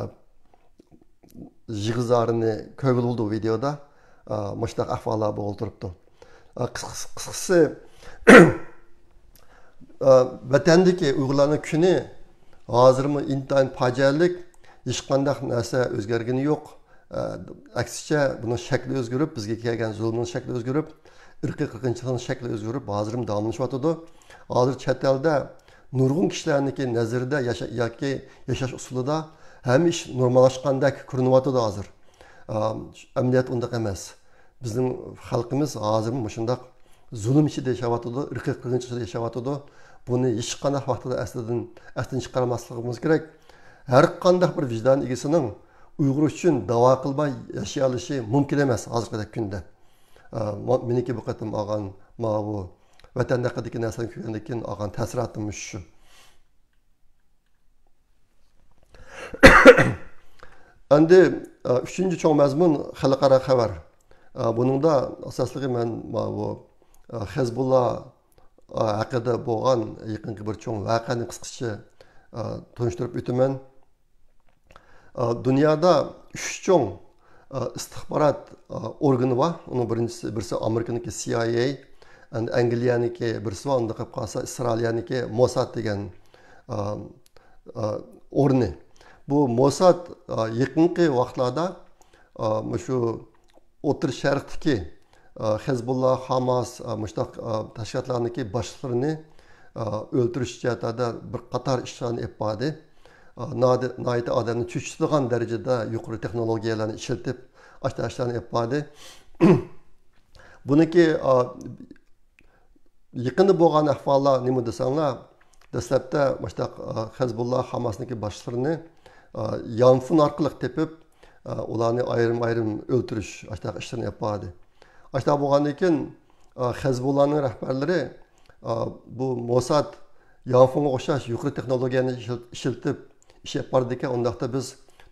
يىغا زارىنى كۆرگىلى بولىدۇ ۋىدېئودا. ئە، مۇشۇنداق ئەھۋاللار بولۇپ تۇرۇپتۇ. ئە، قىس-، قىس-، قىسقىسى، ئە، ۋەتەندىكى ئۇيغۇرلارنىڭ كۈنى ھازىرمۇ ئىنتايىن پاجىئەلىك، ھېچقانداق نەرسە ئۆزگەرگىنى يوق. ئە، ئەكسىچە، بۇنىڭ شەكلى ئۆزگىرىپ، بىزگە كەلگەن زۇلۇمنىڭ شەكلى ئۆزگىرىپ، ئىرقىي قىرغىنچىلىقنىڭ شەكلى ئۆزگىرىپ، ھازىرمۇ داۋاملىشىۋاتىدۇ. ھازىر چەت ئەلدە نۇرغۇن كىشىلەرنىڭكى نەزىرىدە ياشا-، ياكى ياشاش ئۇسۇلىدا ھەممە ئىش نورماللاشقاندەك كۆرۈنۈۋاتىدۇ ھازىر. ئە، ئەمەلىيەت ئۇنداق ئەمەس. بىزنىڭ خەلقىمىز ھازىرمۇ مۇشۇنداق زۇلۇم ئىچىدە ياشاۋاتىدۇ، ئىرقىي قىرغىنچىلىق ئىچىدە ياشاۋاتىدۇ. بۇنى ھېچقانداق ۋاقىتتا ئەسلىدىن، ئەستىن چىقارماسلىقىمىز كېرەك. ھەر قانداق بىر ۋىجدان ئىگىسىنىڭ ئۇيغۇر ئۈچۈن داۋا قىلماي ياشىيالىشى مۇمكىن ئەمەس ھازىرقىدەك كۈندە. ئە، ما-، مېنىڭكى بۇ قېتىم ئالغان ماۋۇ ۋەتەن ھەققىدىكى نەرسىلەرنى كۆرگەندىن كېيىن ئالغان تەسىراتىم مۇشۇ. ئەمدى، ئە، ئۈچىنچى چوڭ مەزمۇن خەلقئارا خەۋەر. ئە، بۇنىڭدا ئاساسلىقى مەن ماۋۇ، ئە، خەزبۇللا، ئە، ھەققىدە بولغان يېقىنقى بىر چوڭ ۋەقەنى قىسقىچە، ئە، تونۇشتۇرۇپ ئۆتىمەن. ئە، دۇنيادا ئۈچ چوڭ، ئە، ئىستىخبارات، ئە، ئورگىنى بار. ئۇنىڭ بىرىنچىسى، بىرسى ئامېرىكىنىڭكى سى ئاي ئەي، ئەنگلىيەنىڭكى بىرسى بار، ئۇنداق قىلىپ قالسا ئىسرائىلىيەنىڭكى موساد دېگەن، ئە، ئە، ئورنى. بۇ موساد، ئە، يېقىنقى ۋاقىتلاردا، ئە، مۇشۇ ئوتتۇرا شەرقتىكى، ئە، خەزبۇللا، خاماس، ئە، مۇشۇنداق، ئە، تەشكىلاتلارنىڭكى باشلىقلىرىنى، ئە، ئۆلتۈرۈش جەھەتتە بىر قاتار ئىشلارنى ئېلىپ باردى. ئە، نادى-، ناھايىتى ئادەمنى چۆچۈتىدىغان دەرىجىدە يۇقىرى تېخنولوگىيەلەرنى ئىشلىتىپ، ئاشۇنداق ئىشلارنى ئېلىپ باردى. بۇنىڭكى، ئە، يېقىندا بولغان ئەھۋاللار نېمە دېسەڭلار، دەسلەپتە مۇشۇنداق، ئە، خەزبۇللا، خاماسنىڭكى باشلىقلىرىنى، ئە، يانفون ئارقىلىق تېپىپ، ئە، ئۇلارنى ئايرىم-ئايرىم ئۆلتۈرۈش، ئاشۇنداق ئىشلارنى ئېلىپ باردى. ئاشۇنداق بولغاندىن كېيىن، ئە، خەزبۇللانىڭ رەھبەرلىرى، ئە، بۇ موساد يانفونغا ئوخشاش يۇقىرى تېخنولوگىيەنى ئىشلىتىپ، ئىشلىتىپ ئىش ئېلىپ بارىدىكەن، ئۇنداقتا بىز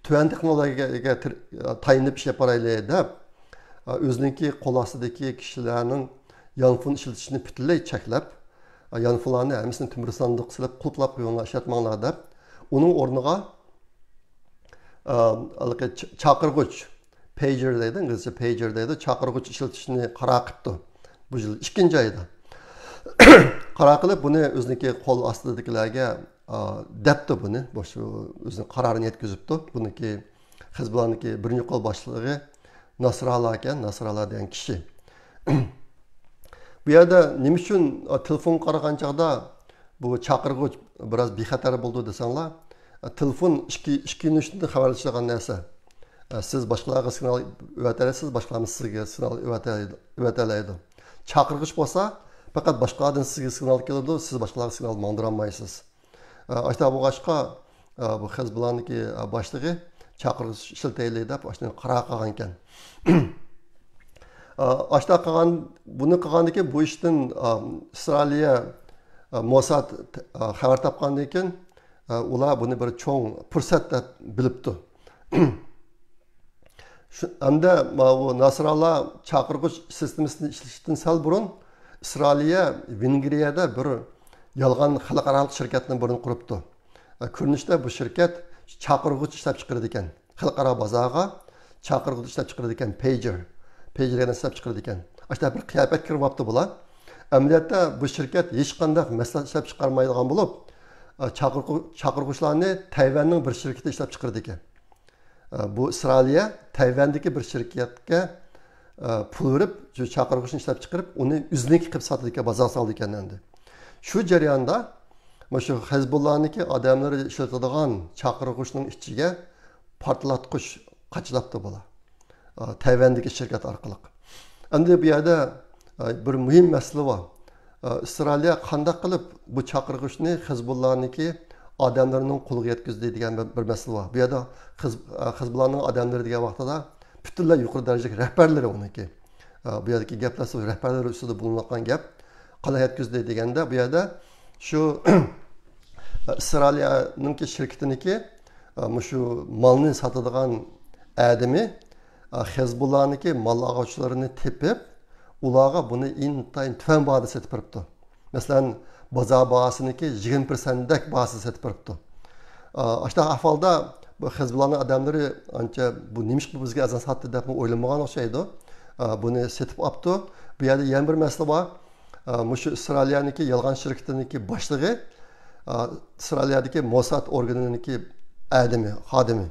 تۆۋەن تېخنولوگىيەگە تايىنىپ ئىش ئېلىپ بارايلى دەپ، ئە، ئۆزىنىڭكى قول ئاستىدىكى كىشىلەرنىڭ يانفون ئىشلىتىشىنى پۈتۈنلەي چەكلەپ، ئە، يانفونلارنى ھەممىسىنى تۆمۈر ساندۇق سېلىپ قۇلۇپلاپ قويۇڭلار، ئىشلەتمەڭلار دەپ، ئۇنىڭ ئورنىغا، ئە، ھېلىقى چ-، چاقىرغۇچ، پەيجېر دەيدۇ، ئىنگلىزچە پەيجېر دەيدۇ، چاقىرغۇچ ئىشلىتىشنى قارار قىپتۇ. بۇ يىل ئىككىنچى ئايدا قارار قىلىپ، بۇنى ئۆزىنىڭكى قول ئاستىدىكىلەرگە، ئا، دەپتۇ بۇنى. بۇ شۇ ئۆزىنىڭ قارارىنى يەتكۈزۈپتۇ. بۇنىڭكى خىزبۇلاننىڭكى بىرىنچى قول باشلىقى ناسراللا ئىكەن، ناسراللا دېگەن كىشى. بۇ يەردە نېمە ئۈچۈن، ئا، تېلېفونغا قارىغان چاغدا بۇ چاقىرغۇچ بىراز بىخەتەر بولىدۇ دېسەڭلار، ئا، تېلېفون ئىككى، ئىككى يۆنىلىشتىن خەۋەرلىشىدىغان نەرسە. ئا، سىز باشقىلارغا سىگنال ئەۋەتەلەيسىز، باشقىلارمۇ سىزگە سىگنال ئەۋەتەلەيدۇ، ئەۋەتەلەيدۇ. چاقىرغۇچ بولسا، پەقەت باشقىلاردىن سىزگە سىگنال كېلىدۇ، سىز باشقىلارغا سىگنال ماڭدۇرالمايسىز. ئا، ئاشۇنداق بولغاچقا، ئا، بۇ خىزبۇلاننىڭكى، ئا، باشلىقى چاقىرغۇچ ئىشلىتەيلى دەپ، ئاشۇنى قارار قىلغانىكەن. ئا، ئاشۇنداق قىلغان، بۇنى قىلغاندىن كېيىن بۇ ئىشتىن، ئا، ئىسرائىلىيە، ئا، موساد، ئا، خەۋەر تاپقاندىن كېيىن، ئا، ئۇلار بۇنى بىر چوڭ پۇرسەت دەپ بىلىپتۇ. شۇ، ھەمدە ماۋۇ ناسراللا چاقىرغۇچ سىستېمىسىنى ئىشلىتىشتىن سەل بۇرۇن ئىسرائىلىيە ۋېنگرىيەدە بىر يالغان خەلقئارالىق شىركەتنى بۇرۇن قۇرۇپتۇ. ئە، كۆرۈنۈشتە بۇ شىركەت چاقىرغۇچ ئىشلەپ چىقىرىدىكەن. خەلقئارا بازارغا چاقىرغۇچ ئىشلەپ چىقىرىدىكەن، پەيجېر. پەيجېر دېگەننى ئىشلەپ چىقىرىدىكەن. ئاشۇنداق بىر قىياپەتكە كىرىۋاپتۇ بۇلار. ئەمەلىيەتتە بۇ شىركەت ھېچقانداق مەھسۇلات ئىشلەپ چىقارمايدىغان بولۇپ، ئە، چاقىرغۇ-، چاقىرغۇچلارنى تەيۋەننىڭ بىر شىركىتى ئىشلەپ چىقىرىدىكەن. ئە، بۇ ئىسرائىلىيە تەيۋەندىكى بىر شىركەتكە، ئە، پۇل بېرىپ، شۇ چاقىرغۇچنى ئىشلەپ چىقىرىپ، ئۇنى ئۆزىنىڭكى قىلىپ ساتىدىكەن، بازارغا سالىدىكەن ئەمدى. شۇ جەرياندا مۇشۇ خەزبۇللانىڭكى ئادەملىرى ئىشلىتىدىغان چاقىرغۇچنىڭ ئىچىگە پارتلاتقۇچ قاچىلاپتۇ بۇلار. ئە، تەيۋەندىكى شىركەت ئارقىلىق. ئەمدى بۇ يەردە، ئە، بىر مۇھىم مەسىلە بار. ئىسرائىلىيە قانداق قىلىپ بۇ چاقىرغۇچنى خىزبۇللانىڭكى ئادەملىرىنىڭ قولىغا يەتكۈزدى دېگەن بىر، بىر مەسىلە بار. بۇ يەردە خىز-، خىزبۇللانىڭ ئادەملىرى دېگەن ۋاقتىدا پۈتۈنلەي يۇقىرى دەرىجىلىك رەھبەرلىرى ئۇنىڭكى. بۇ يەردىكى گەپلەر رەھبەرلىرى ئۈستىدە بولۇنۇۋاتقان گەپ. قانداق يەتكۈزدى دېگەندە، بۇ يەردە شۇ ئىسرائىلىيەنىڭكى شىركىتىنىڭكى، مۇشۇ مالنى ساتىدىغان ئادىمى، خىزبۇللانىڭكى مال ئالغۇچىلىرىنى تېپىپ، ئۇلارغا بۇنى ئىنتايىن تۆۋەن باھادا سېتىپ بېرىپتۇ. مەسىلەن، بازار باھاسىنىڭكى يىگىرمە پىرسەنتدەك باھاسىدا سېتىپ بېرىپتۇ. ئاشۇنداق ئەھۋالدا بۇ خىزبۇللانىڭ ئادەملىرى ئانچە بۇ نېمىشقا بىزگە ئەزان ساتتى دەپمۇ ئويلىمىغان ئوخشايدۇ. بۇنى سېتىپ ئاپتۇ. بۇ يەردە يەنە بىر مەسىلە بار. مۇشۇ ئىسرائىلىيەنىڭكى يالغان شىركىتىنىڭكى باشلىقى، ئىسرائىلىيەدىكى موساد ئورگىنىنىڭكى ئادىمى، خادىمى.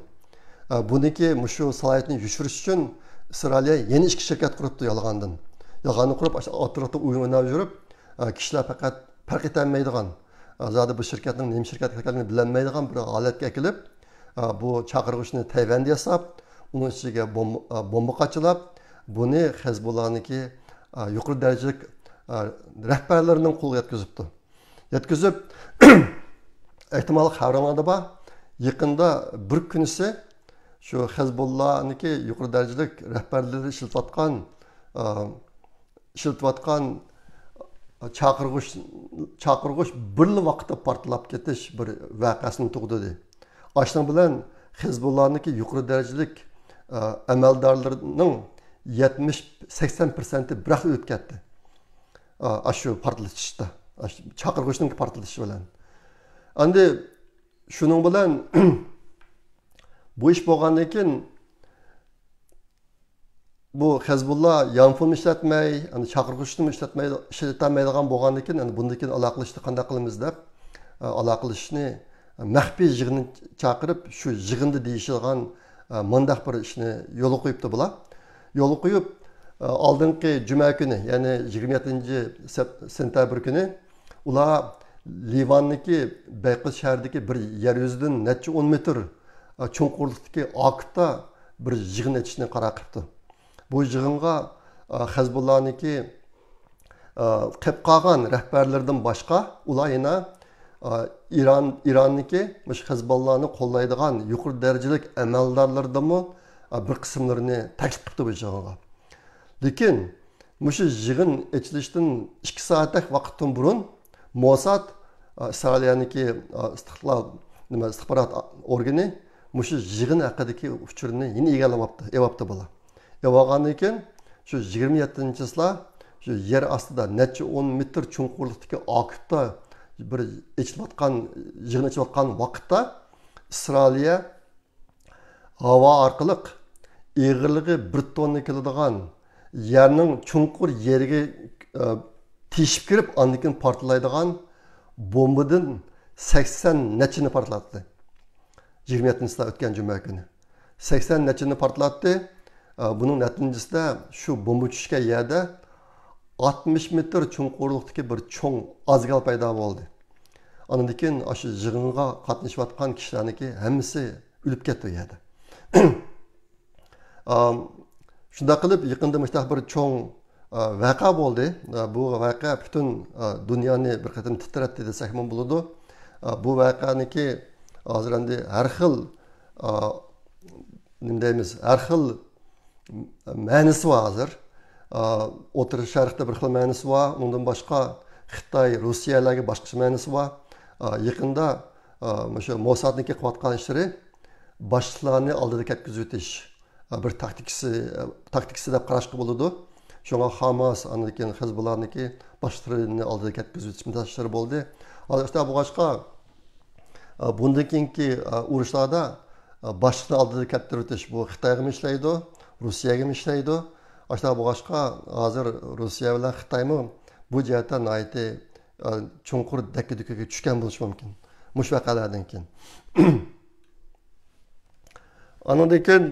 بۇنىڭكى مۇشۇ سالاھىيىتىنى يوشۇرۇش ئۈچۈن ئىسرائىلىيە يەنە ئىككى شىركەت قۇرۇپتۇ يالغاندىن. يالغاننى قۇرۇپ، ئاشۇ ئوتتۇرىلىقتا ئويۇن ئويناپ يۈرۈپ، كىشىلەر پەقەت پەرق ئېتەلمەيدىغان، زادى بۇ شىركەتنىڭ نېمە شىركەت ئىكەنلىكىنى بىلەلمەيدىغان بىر ھالەتكە ئەكېلىپ، بۇ چاقىرغۇچنى تەيۋەندە ياساپ، ئۇنىڭ ئىچىگە بومبا، بومبا قاچىلاپ، بۇنى خەزبۇللانىڭكى يۇقىرى دەرىجىلىك رەھبەرلىرىنىڭ قولىغا يەتكۈزۈپتۇ. يەتكۈزۈپ، ئېھتىمال خەۋىرىڭلاردا بار، يېقىندا بىر كۈنىسى شۇ خەزبۇللانىڭكى يۇقىرى دەرىجىلىك رەھبەرلىرى ئىشلىتىۋاتقان، ئىشلىتىۋاتقان چاقىرغۇچ، چاقىرغۇچ بىرلا ۋاقىتتا پارتلاپ كېتىش بىر ۋەقەسىنى تۇغدۇردى. ئاشۇنىڭ بىلەن خىزبۇللانىڭكى يۇقىرى دەرىجىلىك ئەمەلدارلىرىنىڭ يەتمىش، سەكسەن پىرسەنتى بىراق ئۆلۈپ كەتتى. ئاشۇ پارتلىتىشتا، ئاشۇ چاقىرغۇچنىڭ پارتلىتىشى بىلەن. ئەندى شۇنىڭ بىلەن بۇ ئىش بولغاندىن كېيىن، بۇ خەزبۇللا يانفون ئىشلەتمەي، ئەنە چاقىرغۇچنىمۇ ئىشلەتمەي، ئىشلىتەلمەيدىغان بولغاندىن كېيىن، ئەنە بۇندىن كېيىن ئالاقىلىشىشنى قانداق قىلىمىز دەپ، ئالاقىلىشىشنى مەخپىي يىغىن چاقىرىپ، شۇ يىغىندا دېيىشىدىغان مۇنداق بىر ئىشنى يولغا قويۇپتۇ بۇلار. يولغا قويۇپ، ئالدىنقى جۈمە كۈنى، يەنى يىگىرمە يەتتىنچى سەپ-، سېنتەبىر كۈنى ئۇلار لىۋاننىكى بەيقۇس شەھىرىدىكى بىر يەر يۈزىدىن نەچچە ئون مېتىر چوڭقۇرلۇقتىكى ئاكىپتا بىر يىغىن ئېچىشنى قارار قىپتۇ. بۇ يىغىنغا، ئا، خەزبۇللانىڭكى، ئا، قېلىپ قالغان رەھبەرلىرىدىن باشقا، ئۇلار يەنە، ئا، ئىران، ئىراننىڭكى مۇشۇ خەزبۇللانى قوللايدىغان يۇقىرى دەرىجىلىك ئەمەلدارلىرىدىنمۇ، ئا، بىر قىسىملىرىنى تەكلىپ قىپتۇ بۇ يىغىنغا. لېكىن مۇشۇ يىغىن ئېچىلىشتىن ئىككى سائەتتەك ۋاقىتتىن بۇرۇن موساد، ئا، ئىسرائىلىيەنىڭكى، ئا، ئىستىقلال، نېمە، ئىستىخبارات ئورگىنى مۇشۇ يىغىن ھەققىدىكى ئۇچۇرنى يەنە ئىگىلەپ ئاپتۇ، ئېۋاپتۇ بۇلار. ئېۋالغاندىن كېيىن شۇ يىگىرمە يەتتىنچى چىسلا شۇ يەر ئاستىدا نەچچە ئون مېتىر چوڭقۇرلۇقتىكى ئاكىپتا بىر ئېچىلىۋاتقان، يىغىن ئېچىلىۋاتقان ۋاقىتتا ئىسرائىلىيە ھاۋا ئارقىلىق ئېغىرلىقى بىر توننا كېلىدىغان يەرنىڭ چوڭقۇر يېرىگە، ئە، تېشىپ كىرىپ، ئاندىن كېيىن پارتلايدىغان بومبىدىن سەكسەن نەچچىنى پارتلاتتى. يىگىرمە يەتتىنچى ئۆتكەن جۈمە كۈنى. سەكسەن نەچچىنى پارتلاتتى. ئە، بۇنىڭ نەتىجىسىدە شۇ بومبا چۈشكەن يەردە ئاتمىش مېتىر چوڭقۇرلۇقتىكى بىر چوڭ ئازگال پەيدا بولدى. ئاندىن كېيىن ئاشۇ يىغىنغا قاتنىشىۋاتقان كىشىلەرنىڭكى ھەممىسى ئۆلۈپ كەتتى ئۇ يەردە. ئام، شۇنداق قىلىپ، يېقىندا مۇشۇنداق بىر چوڭ، ئا، ۋەقە بولدى. ئا، بۇ ۋەقە پۈتۈن، ئا، دۇنيانى بىر قېتىم تىترەتتى دېسەكمۇ بولىدۇ. ئا، بۇ ۋەقەنىڭكى ھازىر ئەمدى ھەر خىل، ئا، نېمە دەيمىز، ھەر خىل مەنىسى بار ھازىر. ئا، ئوتتۇرا شەرقتە بىر خىل مەنىسى بار. ئۇنىڭدىن باشقا خىتاي، روسىيەلەرگە باشقىچە مەنىسى بار. ئا، يېقىندا، ئا، مۇشۇ موسادنىڭكى قىلىۋاتقان ئىشلىرى باشلىقلارنى ئالدىدا كەتكۈزۈۋېتىش، ئا، بىر تاكتىكىسى، تاكتىكىسى دەپ قاراشقا بولىدۇ. شۇڭا خاماس، ئاندىن كېيىن خىزبۇللانىڭكى باشلىقلىرىنى ئالدىدا كەتكۈزۈۋېتىش مۇنداق ئىشلىرى بولدى. ھازىر شۇنداق بولغاچقا، ئا، بۇندىن كېيىنكى، ئا، ئۇرۇشلاردا، ئا، باشلىقنى ئالدىدا كەتتۈرۈۋېتىش، بۇ خىتايغىمۇ ئىشلەيدۇ، روسىيەگىمۇ ئىشلەيدۇ. ئاشۇنداق بولغاچقا، ھازىر روسىيە بىلەن خىتايمۇ بۇ جەھەتتە ناھايىتى، ئا، چوڭقۇر دەككە-دۈككىگە چۈشكەن بولۇشى مۇمكىن، مۇشۇ ۋەقەلەردىن كېيىن. ئانىڭدىن كېيىن،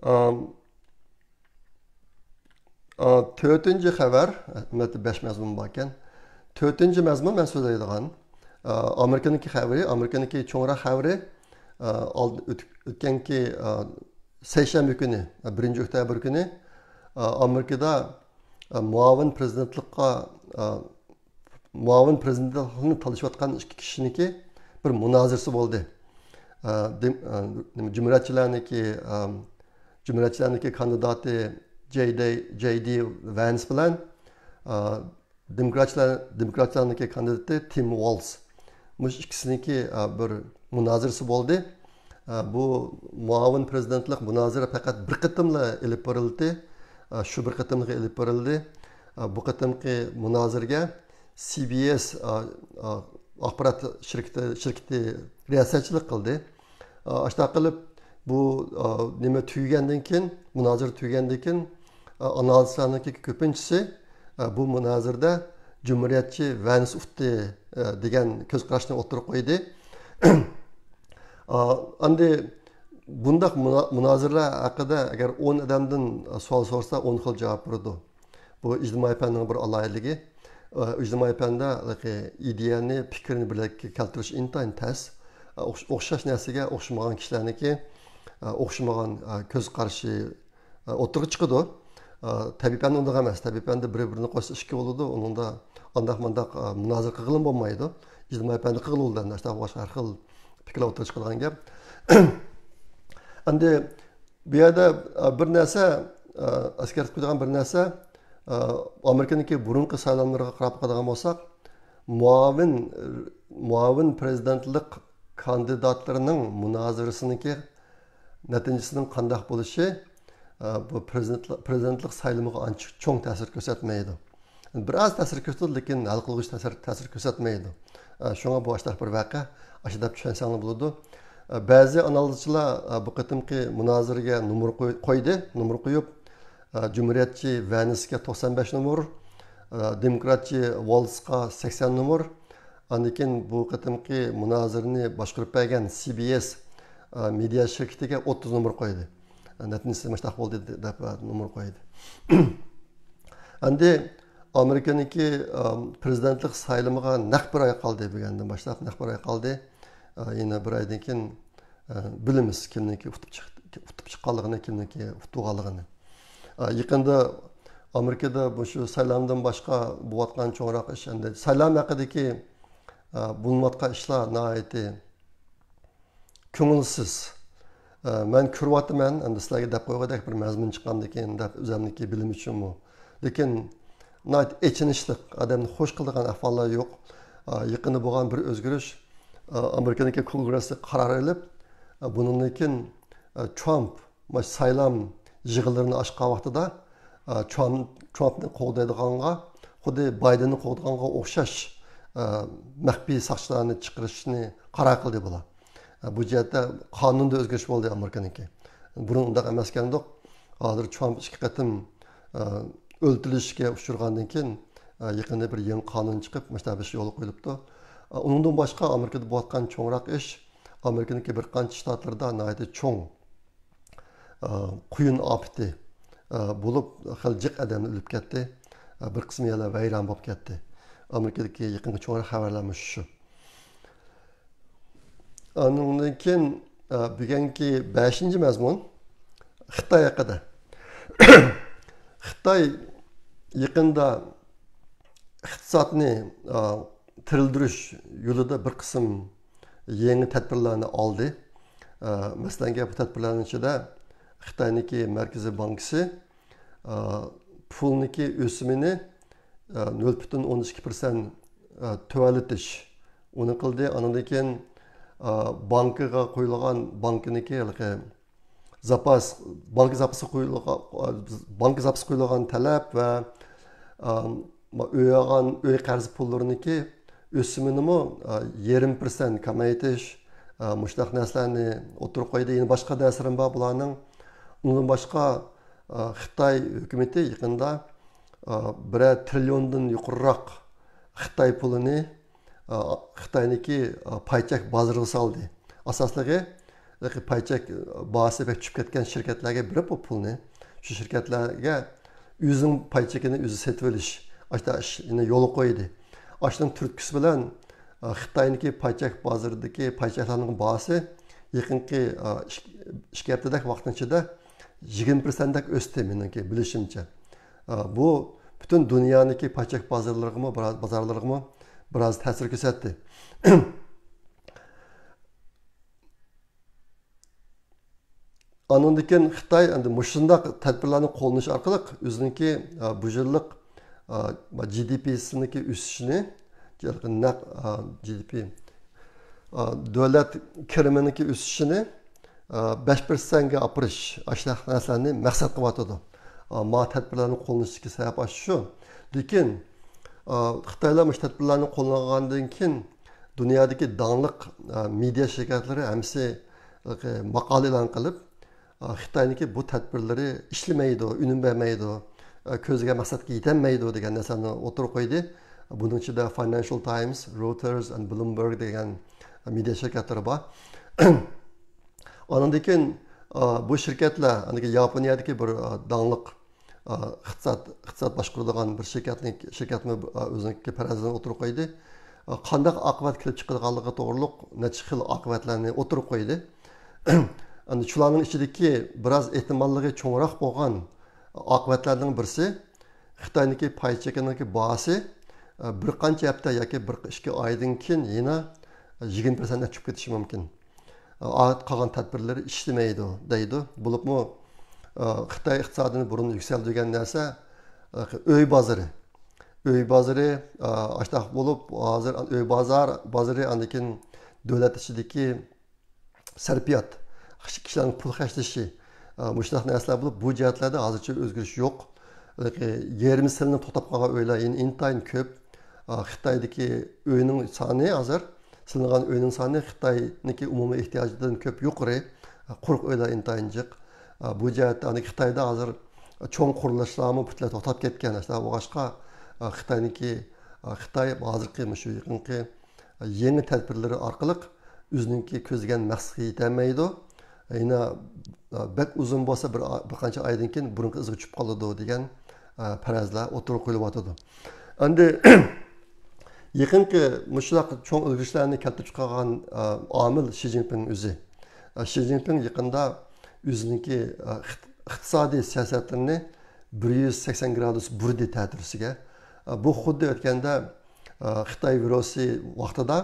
ئا، ئا، تۆتىنچى خەۋەر، ئەلۋەتتە، بەش مەزمۇن باركەن. تۆتىنچى مەزمۇن مەن سۆزلەيدىغان، ئا، ئامېرىكىنىڭكى خەۋىرى، ئامېرىكىنىڭكى چوڭراق خەۋىرى، ئا، ئالدى-، ئۆت-، ئۆتكەنكى، ئا، سەيشەنبە كۈنى، بىرىنچى ئۆكتەبىر كۈنى، ئا، ئامېرىكىدا، ئا، مۇئاۋىن پىرېزىدېنتلىققا، ئا، مۇئاۋىن پىرېزىدېنتلىقنى تالىشىۋاتقان ئىككى كىشىنىڭكى بىر مۇنازىرىسى بولدى. ئا، دېم-، ئا، نېمە، جۇمھۇرىيەتچىلەرنىڭكى، ئا، جۇمھۇرىيەتچىلەرنىڭكى كاندىداتى جەي دى، جەي دى ۋەنس بىلەن، ئا، دېموكراتچىلار، دېموكراتچىلارنىڭكى كاندىداتى تىم ۋالس. مۇشۇ ئىككىسىنىڭكى، ئا، بىر مۇنازىرىسى بولدى. ئا، بۇ مۇئاۋىن پىرېزىدېنتلىق مۇنازىرە پەقەت بىر قېتىملا ئېلىپ بېرىلدى. ئا، شۇ بىر قېتىملىق ئېلىپ بېرىلدى. ئا، بۇ قېتىمقى مۇنازىرىگە سى بى ئېس، ئا، ئا، ئاخبارات شىركىتى، شىركىتى رىياسەتچىلىك قىلدى. ئا، ئاشۇنداق قىلىپ، بۇ، ئا، نېمە تۈگىگەندىن كېيىن، مۇنازىرە تۈگىگەندىن كېيىن، ئا، ئانالىزچىلارنىڭكى كۆپىنچىسى، ئا، بۇ مۇنازىرىدە جۇمھۇرىيەتچى ۋەنىس ئۇتتى، ئا، دېگەن كۆز قاراشنى ئوتتۇرىغا قويدى. ئا، ئەمدى بۇنداق مۇنا-، مۇنازىرىلەر ھەققىدە ئەگەر ئون ئادەمدىن سوئال سورىسا، ئون خىل جاۋاب بېرىدۇ. بۇ ئىجتىمائىي پەننىڭ بىر ئالاھىدىلىكى. ئىجتىمائىي پەندە ئىدىيەنى، پىكىرنى بىرلىككە كەلتۈرۈش ئىنتايىن تەس. ئوخش-، ئوخشاش نەرسىگە ئوخشىمىغان كىشىلەرنىڭكى ئوخشىمىغان كۆز قارىشى ئوتتۇرىغا چىقىدۇ. تەبىئىي پەندە ئۇنداق ئەمەس. تەبىئىي پەندە بىرى بىرىنى قوشسا ئىككى بولىدۇ. ئۇنىڭدا ئانداق مانداق مۇنازىرە قىلغىلىمۇ بولمايدۇ. ئىجتىمائىي پەندە قىلغىلى بولىدۇ. ئەمدى باشقا ھەر خىل پىكىرلەر ئوتتۇرىغا چىقىدىغان گەپ. ئەمدى بۇ يەردە، ئە، بىر نەرسە، ئە، ئەسكەرتىپ قويىدىغان بىر نەرسە، ئە، ئامېرىكىنىڭكى بۇرۇنقى سايلاملىرىغا قاراپ باقىدىغان بولساق، مۇئاۋىن، مۇئاۋىن پرېزىدېنتلىق كاندىداتلىرىنىڭ مۇنازىرىسىنىڭكى نەتىجىسىنىڭ قانداق بولۇشى، ئە، بۇ پرېزىدېنتلىق، پرېزىدېنتلىق سايلىمىغا ئانچە چوڭ تەسىر كۆرسەتمەيدۇ. بىر ئاز تەسىر كۆرسىتىدۇ، لېكىن ھەل قىلغۇچ تەسىر، تەسىر كۆرسەتمەيدۇ. ئە، شۇڭا بۇ ئاشتاق بىر ۋەقە، ئاشۇ دەپ چۈشەنسەڭلار بولىدۇ. ئە، بەزى ئانالىزچىلار، ئە، بۇ قېتىمقى مۇنازىرىگە نومۇر قوي-، قويدى، نومۇر قويۇپ، ئە، جۇمھۇرىيەتچى ۋەنىسكە توقسان بەش نومۇر، ئە، دېموكراتچى ۋالتسقا سەكسەن نومۇر، ئاندىن كېيىن بۇ قېتىمقى مۇنازىرىنى باشقۇرۇپ بەرگەن سى بى ئېس، ئە، مېدىيا شىركىتىگە ئوتتۇز نومۇر قويدى. نەتىجىسى مۇشۇنداق بولدى دەپ نومۇر قويدى. ئەمدى ئامېرىكىنىڭكى، ئام، پرېزىدېنتلىق سايلىمىغا نەق بىر ئاي قالدى، بۈگۈندىن باشلاپ نەق بىر ئاي قالدى. ئا، يەنە بىر ئايدىن كېيىن، ئا، بىلىمىز كىمنىڭكى ئۇتۇپ چىق-، ئۇتۇپ چىققانلىقىنى، كىمنىڭكى ئۇتۇلغانلىقىنى. ئا، يېقىندا ئامېرىكىدا مۇشۇ سايلامدىن باشقا بولۇۋاتقان چوڭراق ئىش، ئەمدى سايلام ھەققىدىكى، ئا، بولۇنۇۋاتقان ئىشلار ناھايىتى كۆڭۈلسىز. ئە، مەن كۆرۈۋاتىمەن، ئەمدى سىلەرگە دەپ قويغۇدەك بىر مەزمۇن چىقامدىكىن دەپ، ئۆزەمنىكى بىلىم ئۈچۈنمۇ. لېكىن ناھايىتى ئېچىنىشلىق، ئادەمنى خوش قىلىدىغان ئەھۋاللار يوق. ئە، يېقىندا بولغان بىر ئۆزگىرىش، ئە، ئامېرىكىنىڭكى كونگرېسى قارار ئېلىپ، ئە، بۇنىڭدىن كېيىن، ئە، ترامپ مانا سايلام يىغىنلىرىنى ئاچقان ۋاقتىدا، ئە، ترامپ، ترامپنى قوغدايدىغانغا، خۇددى بايدېننى قوغدىغانغا ئوخشاش، ئە، مەخپىي ساقچىلارنى چىقىرىشنى قارار قىلدى بۇلار. ئە، بۇ جەھەتتە قانۇندا ئۆزگىرىش بولدى ئامېرىكىنىڭكى. بۇرۇن ئۇنداق ئەمەسكەندۇق. ھازىر ترامپ ئىككى قېتىم، ئە، ئۆلتۈرۈلۈشكە ئۇچرىغاندىن كېيىن، ئە، يېقىندا بىر يېڭى قانۇن چىقىپ، مۇشۇنداق بىر ئىش يولغا قويۇلۇپتۇ. ئە، ئۇنىڭدىن باشقا ئامېرىكىدا بولۇۋاتقان چوڭراق ئىش، ئامېرىكىنىڭكى بىر قانچە شتاتلىرىدا ناھايىتى چوڭ ئا، قۇيۇن ئاپىتى، ئا، بولۇپ، خېلى جىق ئادەملەر ئۆلۈپ كەتتى. ئا، بىر قىسمى يەنە ۋەيران بولۇپ كەتتى. ئامېرىكىدىكى يېقىنقى چوڭراق خەۋەرلەر مۇشۇ شۇ. ئانىڭدىن كېيىن، ئا، بۈگۈنكى بەشىنچى مەزمۇن خىتاي ھەققىدە. خىتاي يېقىندا ئىقتىسادنى، ئا، تىرىلدۈرۈش يولىدا بىر قىسىم يېڭى تەدبىرلەرنى ئالدى. ئە، مەسىلەن، بۇ تەدبىرلەرنىڭ ئىچىدە خىتاينىڭكى مەركىزىي بانكىسى، ئە، پۇلنىڭكى ئۆسۈمىنى، ئە، نۆل پۈتۈن ئوندىن ئىككى پىرسەنت، ئە، تۆۋەنلىتىش ئۇنى قىلدى. ئاندىن كېيىن، ئە، بانكىغا قويۇلغان، بانكىنىڭكى ھېلىقى زاپاس، بانكا زاپىسىغا قويۇلغان، بانكا زاپىسىغا قويۇلغان تەلەپ ۋە، ئە، ئۆي ئالغان ئۆي قەرز پۇللىرىنىڭكى ئۆسۈمىنىمۇ، ئە، يېرىم پىرسەنت كېمەيتىش، ئە، مۇشۇنداق نەرسىلەرنى ئوتتۇرىغا قويدى. يەنە باشقا نەرسىلەرمۇ بار بۇلارنىڭ. ئۇنىڭدىن باشقا، ئە، خىتاي ھۆكۈمىتى يېقىندا، ئە، بىرەر تىرىليوندىن يۇقىرىراق خىتاي پۇلىنى، ئە، خىتاينىڭكى، ئە، پاي چەك بازىرىغا سالدى. ئاساسلىقى، پاي چەك باھاسى بەك چۈشۈپ كەتكەن شىركەتلەرگە بېرىپ بۇ پۇلنى، شۇ شىركەتلەرگە ئۆزىنىڭ پاي چېكىنى ئۆزى سېتىۋېلىش، ئاشۇنداق ئىشنى يولغا قويدى. ئاشۇنىڭ تۈرتكىسى بىلەن، ئا، خىتاينىڭكى پاي چەك بازىرىدىكى پاي چەكلەرنىڭ باھاسى يېقىنقى، ئا، ئىككى، ئىككى ھەپتىدەك ۋاقىتنىڭ ئىچىدە يىگىرمە پىرسەنتتەك ئۆستى، مېنىڭكى بىلىشىمچە. ئا، بۇ پۈتۈن دۇنيانىڭكى پاي چەك بازارلىرىغىمۇ، بازارلىرىغىمۇ بىراز تەسىر كۆرسەتتى. ئاندىن كېيىن خىتاي ئەمدى مۇشۇنداق تەدبىرلەرنى قوللىنىش ئارقىلىق ئۆزىنىڭكى، ئا، بۇ يىللىق، ئا، جى دى پىسىنىڭكى ئۆسۈشىنى، نەق، ئا، جى دى پى، ئا، دۆلەت كىرىمىنىڭكى ئۆسۈشىنى، ئا، بەش پىرسەنتكە ئاپىرىش، ئاشۇنداق نەرسىلەرنى مەقسەت قىلىۋاتىدۇ. ما تەدبىرلەرنى قوللىنىشتىكى سەۋەب ئاشۇ شۇ. لېكىن خىتايلار مۇشۇ تەدبىرلەرنى قوللانغاندىن كېيىن دۇنيادىكى داڭلىق مېدىيا شىركەتلىرى ھەممىسى ماقالە ئېلان قىلىپ، خىتاينىڭكى بۇ تەدبىرلىرى ئىشلىمەيدۇ، ئۈنۈم بەرمەيدۇ، كۆزلىگەن مەقسەتكە يېتەلمەيدۇ دېگەن نەرسىنى ئوتتۇرىغا قويدى. بۇنىڭ ئىچىدە Financial Times, Reuters and Bloomberg دېگەن مېدىيا شىركەتلىرى بار. ئاندىن كېيىن بۇ شىركەتلەر ياپونىيەدىكى بىر داڭلىق ئىقتىساد، ئىقتىساد باشقۇرىدىغان بىر شىركەتنىڭ، شىركەتمۇ ئۆزىنىڭكى پەرەزلىرىنى ئوتتۇرىغا قويدى. قانداق ئاقىۋەت كېلىپ چىقىدىغانلىقى توغرۇلۇق نەچچە خىل ئاقىۋەتلەرنى ئوتتۇرىغا قويدى. ئەمدى شۇلارنىڭ ئىچىدىكى بىراز ئېھتىماللىقى چوڭراق بولغان ئاقىۋەتلەرنىڭ بىرسى، خىتاينىڭكى پاي چېكىنىڭكى باھاسى بىر قانچە ھەپتە ياكى بىر ئىككى ئايدىن كېيىن يەنە يىگىرمە پىرسەنتتىن چۈشۈپ كېتىشى مۇمكىن. ئارقا قالغان تەدبىرلىرى ئىشلىمەيدۇ دەيدۇ. بولۇپمۇ خىتاي ئىقتىسادىنى بۇرۇن يۈكسەلدۈرگەن نەرسە ئۆي بازىرى. ئۆي بازىرى ئاشتاق بولۇپ، ھازىر ئۆي بازار، بازىرى، ئاندىن كېيىن دۆلەت ئىچىدىكى سەرپىيات، كىشىلەرنىڭ پۇل خەجلىشى، مۇشۇنداق نەرسىلەر بولۇپ، بۇ جەھەتلەردە ھازىرچە ئۆزگىرىش يوق. يېرىمى سېلىنىپ توختاپ قالغان ئۆيلەر يەنە ئىنتايىن كۆپ. خىتايدىكى ئۆينىڭ سانى ھازىر، سېلىنغان ئۆينىڭ سانى خىتاينىڭكى ئومۇمىي ئېھتىياجىدىن كۆپ يۇقىرى. قۇرۇق ئۆيلەر ئىنتايىن جىق. بۇ جەھەتتە خىتايدا ھازىر چوڭ قۇرۇلۇشلارمۇ پۈتۈنلەي توختاپ كەتكەن. شۇنداق بولغاچقا، خىتاينىڭكى، خىتاي ھازىرقى مۇشۇ يېقىنقى يېڭى تەدبىرلىرى ئارقىلىق ئۆزىنىڭكى كۆزلىگەن مەقسىتىگە يېتەلمەيدۇ. يەنە بەك ئۇزۇن بولسا، بىر، بىر قانچە ئايدىن كېيىن بۇرۇنقى ئىزىغا چۈشۈپ قالىدۇ دېگەن پەرەزلەر ئوتتۇرىغا قويۇلۇۋاتىدۇ. ئەمدى يېقىنقى مۇشۇنداق چوڭ ئۆزگىرىشلەرنى كەلتۈرۈپ چىقارغان ئامىل شى جىنپىڭ ئۆزى. شى جىنپىڭ يېقىندا ئۆزىنىڭكى ئىقتىسادىي سىياسەتلىرىنى بىر يۈز سەكسەن گرادۇس بۇردى تەتۈرىسىگە. بۇ خۇددى ئۆتكەندە خىتاي ۋىرۇسى ۋاقتىدا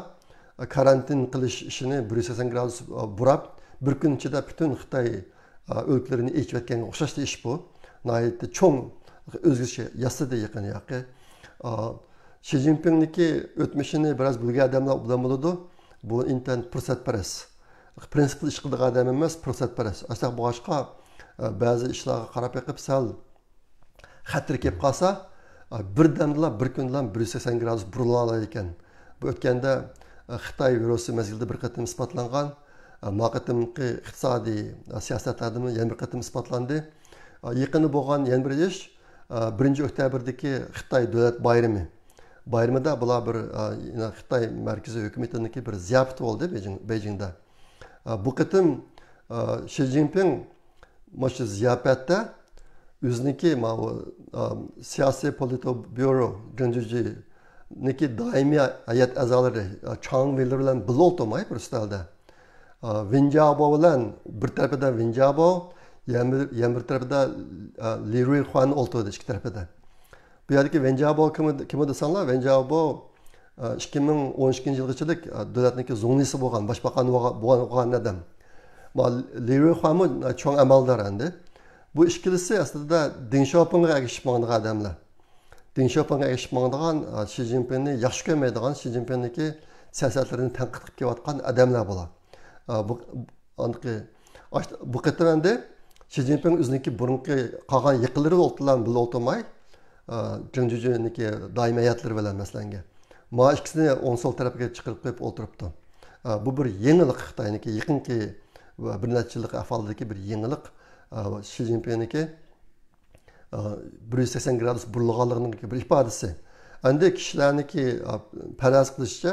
كارانتىن قىلىش ئىشىنى بىر يۈز سەكسەن گرادۇس بۇراپ، بىر كۈن ئىچىدە پۈتۈن خىتاي ئۆلكىلىرىنى ئېچىۋەتكەنگە ئوخشاش ئىش بۇ. ناھايىتى چوڭ ئۆزگىرىش ياسىدى يېقىن ياقى. شى جىنپىڭنىڭكى ئۆتمۈشىنى بىراز بىلگەن ئادەملەر ئوبدان بولىدۇ. بۇ ئىنتايىن پۇرسەتپەرەس. پرىنسىپلىق ئىش قىلىدىغان ئادەم ئەمەس، پۇرسەتپەرەس. ئاشۇنداق بولغاچقا، بەزى ئىشلارغا قاراپ بېقىپ سەل خەتىرى كېلىپ قالسا، بىردەمدىلا، بىر كۈندىلا بىر يۈز سەكسەن گرادۇس بۇرۇلالايدىكەن. بۇ ئۆتكەندە خىتاي ۋىرۇسى مەزگىلىدە بىر قېتىم ئىسپاتلانغان، ما قېتىمقى ئىقتىسادىي سىياسەتلەردىمۇ يەنە بىر قېتىم ئىسپاتلاندى. يېقىندا بولغان يەنە بىر ئىش، بىرىنچى ئۆكتەبىردىكى خىتاي دۆلەت بايرىمى. بايرىمىدا بۇلار بىر، خىتاي مەركىزىي ھۆكۈمىتىنىڭكى بىر زىياپىتى بولدى بېيجىڭ، بېيجىڭدا. بۇ قېتىم شى جىنپىڭ مۇشۇ زىياپەتتە ئۆزىنىڭكى ماۋۇ، ئا، سىياسىي پولىتبيۇرو جۇڭجۇجىنىڭكى دائىمىي ھەيئەت ئەزالىرى، ئا، چاڭ ۋېيلەر بىلەن بىللە ئولتۇرماي بىر ئۈستەلدە. ئا، ۋېن جيابو بىلەن بىر تەرىپىدە ۋېن جيابو، يەنە بىر، يەنە بىر تەرىپىدە، ئا، لى رۇيخۇەن ئولتۇردى ئىككى تەرىپىدە. بۇ يەردىكى ۋېن جيابو كىم، كىم دېسەڭلار، ۋېن جيابو، ئىككى مىڭ ئون ئىككىنچى يىلغىچىلىك دۆلەتنىڭكى زۇڭلىسى بولغان، باشباقان بولغان، بولغان ئادەم. ما لى رۇيخۇەنمۇ چوڭ ئەمەلدار ئەمدى. بۇ ئىككىلىسى ئەسلىدە دېڭ شياۋپىڭغا ئەگىشىپ ماڭىدىغان ئادەملەر. دېڭ شياۋپىڭغا ئەگىشىپ ماڭىدىغان، شى جىنپىڭنى ياخشى كۆرمەيدىغان، شى جىنپىڭنىڭكى سىياسەتلىرىنى تەنقىد قىلىپ كېلىۋاتقان ئادەملەر بۇلار. بۇ، ئاندىقى، بۇ قېتىم ئەمدى شى جىنپىڭ ئۆزىنىڭكى بۇرۇنقى قالغان يېقىنلىرى بىلەن بىللە ئولتۇرماي، جېڭ جۈجۈنىڭكى دائىمىي ھەيئەتلىرى بىلەن، مەسىلەنگە، ما ئىككىسىنى ئوڭ سول تەرەپكە چىقىرىپ قويۇپ ئولتۇرۇپتۇ. بۇ بىر يېڭىلىق، خىتاينىڭكى يېقىنقى بىر نەچچە يىللىق ئەھۋالدىكى بىر يېڭىلىق. شى جىنپىڭنىڭكى بىر يۈز سەكسەن گرادۇس بۇرۇلغانلىقىنىڭ بىر ئىپادىسى. ئەمدى كىشىلەرنىڭكى پەرەز قىلىشىچە،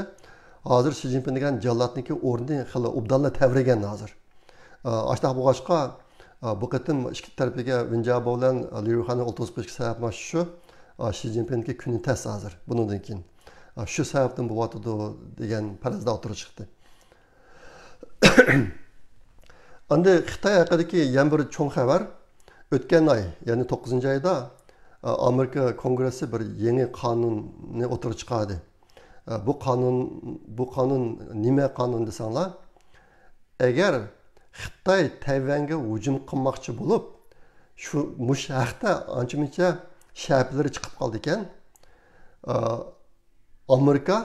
ھازىر شى جىنپىڭ دېگەن جاللاتنىڭكى ئورنى خېلى ئوبدانلا تەۋرىگەن ھازىر. ئاشتاق بولغاچقا، بۇ قېتىم ئىككى تەرىپىگە ۋېن جيابو بىلەن لى رۇيخۇەننى ئولتۇرغۇزۇپ قويۇشقا سەۋەب مانا شۇ. شى جىنپىڭنىڭكى كۈنى تەس ھازىر، بۇنىڭدىن كېيىن. شۇ سەۋەبتىن بولۇۋاتىدۇ دېگەن پەرەزلەر ئوتتۇرىغا چىقتى. ئەمدى خىتاي ھەققىدىكى يەنە بىر چوڭ خەۋەر. ئۆتكەن ئاي، يەنى توققۇزىنچى ئايدا، ئامېرىكا كونگرېسسى بىر يېڭى قانۇننى ئوتتۇرىغا چىقاردى. بۇ قانۇن، بۇ قانۇن نېمە قانۇن دېسەڭلار، ئەگەر خىتاي تەيۋەنگە ھۇجۇم قىلماقچى بولۇپ، شۇ، مۇشۇ ھەقتە ئانچە-مۇنچە شەپىلىرى چىقىپ قالىدىكەن، ئامېرىكا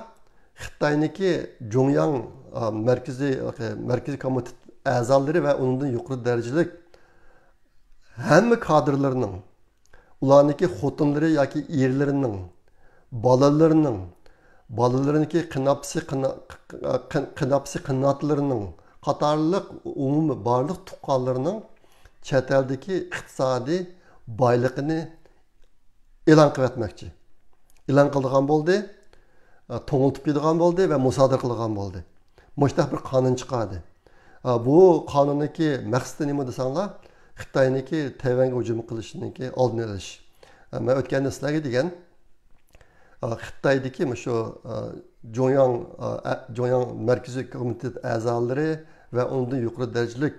خىتاينىڭكى جۇڭياڭ، ئا، مەركىزىي، مەركىزىي كومىتېت ئەزالىرى ۋە ئۇنىڭدىن يۇقىرى دەرىجىلىك ھەممە كادىرلىرىنىڭ، ئۇلارنىڭكى خوتۇنلىرى ياكى ئېرلىرىنىڭ، بالىلىرىنىڭ، بالىلىرىنىڭكى قېنىئاپىسى، قېنى-، قېنىئاپىسى، قېنىئاتلىرىنىڭ قاتارلىق ئومۇمىي بارلىق تۇغقانلىرىنىڭ چەت ئەلدىكى ئىقتىسادىي بايلىقىنى ئېلان قىلىۋەتمەكچى. ئېلان قىلىدىغان بولدى، توڭلىتىپ قويىدىغان بولدى ۋە مۇسادىرە قىلىدىغان بولدى. مۇشۇنداق بىر قانۇن چىقاردى. بۇ قانۇننىڭكى مەقسىتى نېمە دېسەڭلار، خىتاينىڭكى تەيۋەنگە ھۇجۇم قىلىشىنىڭكى ئالدىنى ئېلىش. مەن ئۆتكەندە سىلەرگە دېگەن، خىتايدىكى مۇشۇ جۇڭياڭ، جۇڭياڭ مەركىزىي كومىتېت ئەزالىرى ۋە ئۇنىڭدىن يۇقىرى دەرىجىلىك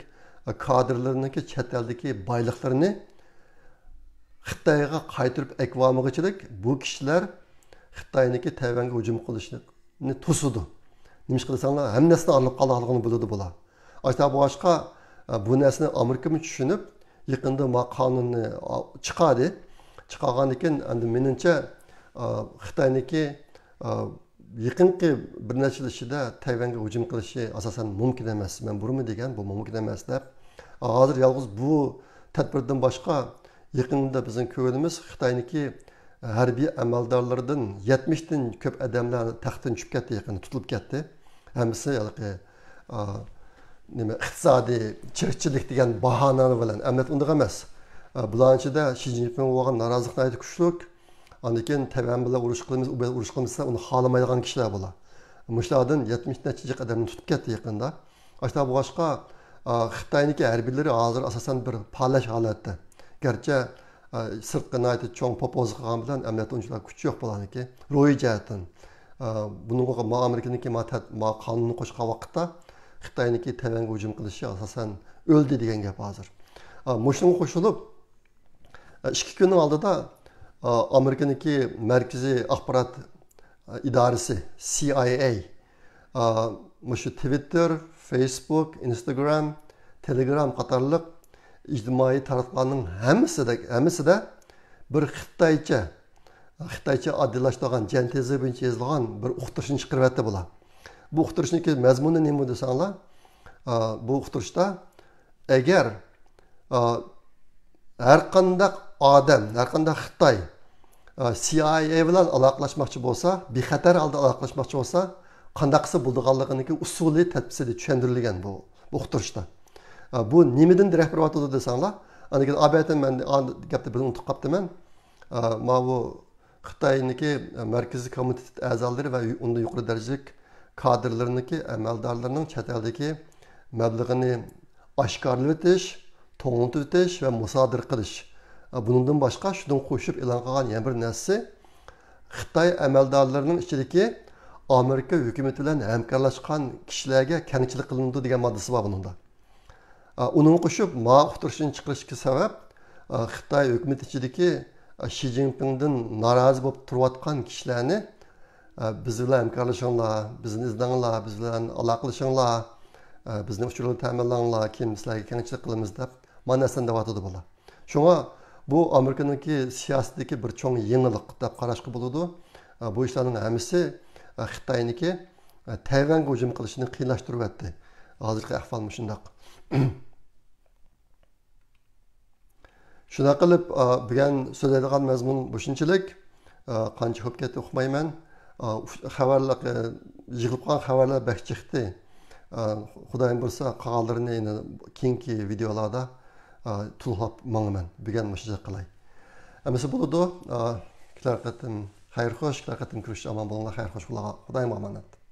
كادىرلىرىنىڭكى چەت ئەلدىكى بايلىقلىرىنى خىتايغا قايتۇرۇپ ئەكىۋالمىغۇچىلىك بۇ كىشىلەر خىتاينىڭكى تەيۋەنگە ھۇجۇم قىلىشىنى توسىدۇ. نېمىشقا دېسەڭلار، ھەممە نەرسىنى ئايرىلىپ قالىدىغانلىقىنى بىلىدۇ بۇلار. ئاشۇنداق بولغاچقا، بۇ نەرسىنى ئامېرىكىمۇ چۈشىنىپ، يېقىندا ما قانۇننى چىقاردى. چىقارغاندىن كېيىن، ئەمدى مېنىڭچە، خىتاينىڭكى يېقىنقى بىر نەچچە يىل ئىچىدە تەيۋەنگە ھۇجۇم قىلىشى ئاساسەن مۇمكىن ئەمەس. مەن بۇرۇنمۇ دېگەن، بۇ مۇمكىن ئەمەس دەپ. ھازىر يالغۇز بۇ تەدبىردىن باشقا، يېقىندا بىزنىڭ كۆرگىنىمىز خىتاينىڭكى ھەربىي ئەمەلدارلىرىدىن يەتمىشتىن كۆپ ئادەملەر تەختتىن چۈشۈپ كەتتى، يېقىندا تۇتۇلۇپ كەتتى. ھەممىسى ھېلىقى، ئا، نېمە، ئىقتىسادىي چىرىكچىلىك دېگەن باھانە بىلەن، ئەمەلىيەتتە ئۇنداق ئەمەس. ئا، بۇلارنىڭ ئىچىدە شى جىنپىڭغا بولغان نارازىلىق ناھايىتى كۈچلۈك. ئاندىن كېيىن تەيۋەن بىلەن ئۇرۇش قىلىمىز، ئۇ بىلەن ئۇرۇش قىلىمىز دېسە، ئۇنى خالىمايدىغان كىشىلەر بۇلار. مۇشۇلاردىن يەتمىش نەچچە جىق ئادەمنى تۇتۇپ كەتتى يېقىندا. ئاشۇنداق بولغاچقا، ئا، خىتاينىڭكى ھەربىيلىرى ھازىر ئاساسەن بىر پالەچ ھالەتتە. گەرچە، ئا، سىرتقا ناھايىتى چوڭ پوپوزا قىلغان بىلەن، ئەمەلىيەتتە ئۇنچىلىك كۈچى يوق بۇلارنىڭكى. روھىي جەھەتتىن. ئا، بۇنىڭغا ما ئامېرىكىنىڭكى ما تەت-، ما قانۇننى قوشقان ۋاقىتتا خىتاينىڭكى تەيۋەنگە ھۇجۇم قىلىشى ئاساسەن ئۆلدى دېگەن گەپ ھازىر. ئا، مۇشۇنىڭغا قوشۇلۇپ، ئىككى كۈننىڭ ئالدىدا، ئا، ئامېرىكىنىڭكى مەركىزىي ئاخبارات، ئا، ئىدارىسى، سى ئاي ئەي، ئا، مۇشۇ تىۋىتتېر، فېيسبۇك، ئىنستاگرام، تېلېگرام قاتارلىق ئىجتىمائىي تاراتقۇلارنىڭ ھەممىسىدە، ھەممىسىدە بىر خىتايچە، خىتايچە ئاددىيلاشتۇرغان، جيەنتېزې بويىچە يېزىلغان بىر ئۇقتۇرۇشنى چىقىرىۋەتتى بۇلار. بۇ ئۇقتۇرۇشنىڭكى مەزمۇنى نېمە دېسەڭلار، ئا، بۇ ئۇقتۇرۇشتا ئەگەر، ئا، ھەر قانداق ئادەم، ھەر قانداق خىتاي، ئا، سى ئاي ئەي بىلەن ئالاقىلەشمەكچى بولسا، بىخەتەر ھالدا ئالاقىلاشماقچى بولسا، قانداق قىلسا بولىدىغانلىقىنىڭكى ئۇسۇلى، تەدبىسىدە چۈشەندۈرۈلگەن بۇ، بۇ ئۇقتۇرۇشتا. ئا، بۇ نېمىدىن دېرەك بېرىۋاتىدۇ دېسەڭلار، ئاندىن كېيىن ئا بەتتىن مەن ئا گەپنى بىرنى ئۇنتۇپ قاپتىمەن. ئا، ماۋۇ خىتاينىڭكى مەركىزىي كومىتېت ئەزالىرى ۋە ئۇنىڭدىن يۇقىرى دەرىجىلىك كادىرلىرىنىڭكى، ئەمەلدارلىرىنىڭ چەت ئەلدىكى مەبلىغىنى ئاشكارىلىۋېتىش، توڭلىتىۋېتىش ۋە مۇسادىرە قىلىش. بۇنىڭدىن باشقا، شۇنىڭغا قوشۇپ ئېلان قىلغان يەنە بىر نەرسىسى، خىتاي ئەمەلدارلىرىنىڭ ئىچىدىكى ئامېرىكا ھۆكۈمىتى بىلەن ھەمكارلاشقان كىشىلەرگە كەڭچىلىك قىلىنىدۇ دېگەن ماددىسى بار بۇنىڭدا. ئۇنىڭغا قوشۇپ، ما ئۇقتۇرۇشنى چىقىرىشقا سەۋەب، خىتاي ھۆكۈمىتى ئىچىدىكى شى جىنپىڭدىن نارازى بولۇپ تۇرۇۋاتقان كىشىلەرنى، بىز بىلەن ھەمكارلىشىڭلار، بىزنى ئىزدەڭلار، بىز بىلەن ئالاقىلىشىڭلار، بىزنى ئۇچۇرلار تەمىنلەڭلار، كېيىن سىلەرگە كەڭچىلىك قىلىمىز دەپ، مانا نەرسىلەرنى دەۋاتىدۇ بۇلار. شۇڭا بۇ ئامېرىكىنىڭكى سىياسىتىدىكى بىر چوڭ يېڭىلىق دەپ قاراشقا بولىدۇ. بۇ ئىشلارنىڭ ھەممىسى خىتاينىڭكى تەيۋەنگە ھۇجۇم قىلىشىنى قىيىنلاشتۇرۇۋەتتى. ھازىرقى ئەھۋال مۇشۇنداق. شۇنداق قىلىپ، ئا، بۈگۈن سۆزلەيدىغان مەزمۇن مۇشۇنچىلىك. ئا، قانچە كۆپ كەتتى ئۇقمايمەن. ئا، ئۇش-، خەۋەرلەر، ئا، يىغىلىپ قالغان خەۋەرلەر بەك جىقتى. ئا، خۇدايىم بۇيرۇسا، قالغانلىرىنى يەنە كېيىنكى ۋىدېئولاردا، ئا، تولۇقلاپ ماڭىمەن. بۈگۈن مۇشۇنچە قىلاي. ھەممىسى بولىدۇ. ئا، كېلەر قېتىم خەير خوش، كېلەر قېتىم كۆرۈشۈش ئامان بولۇڭلار، خەير خوش بولۇڭلار. خۇدايىمغا ئامانەت.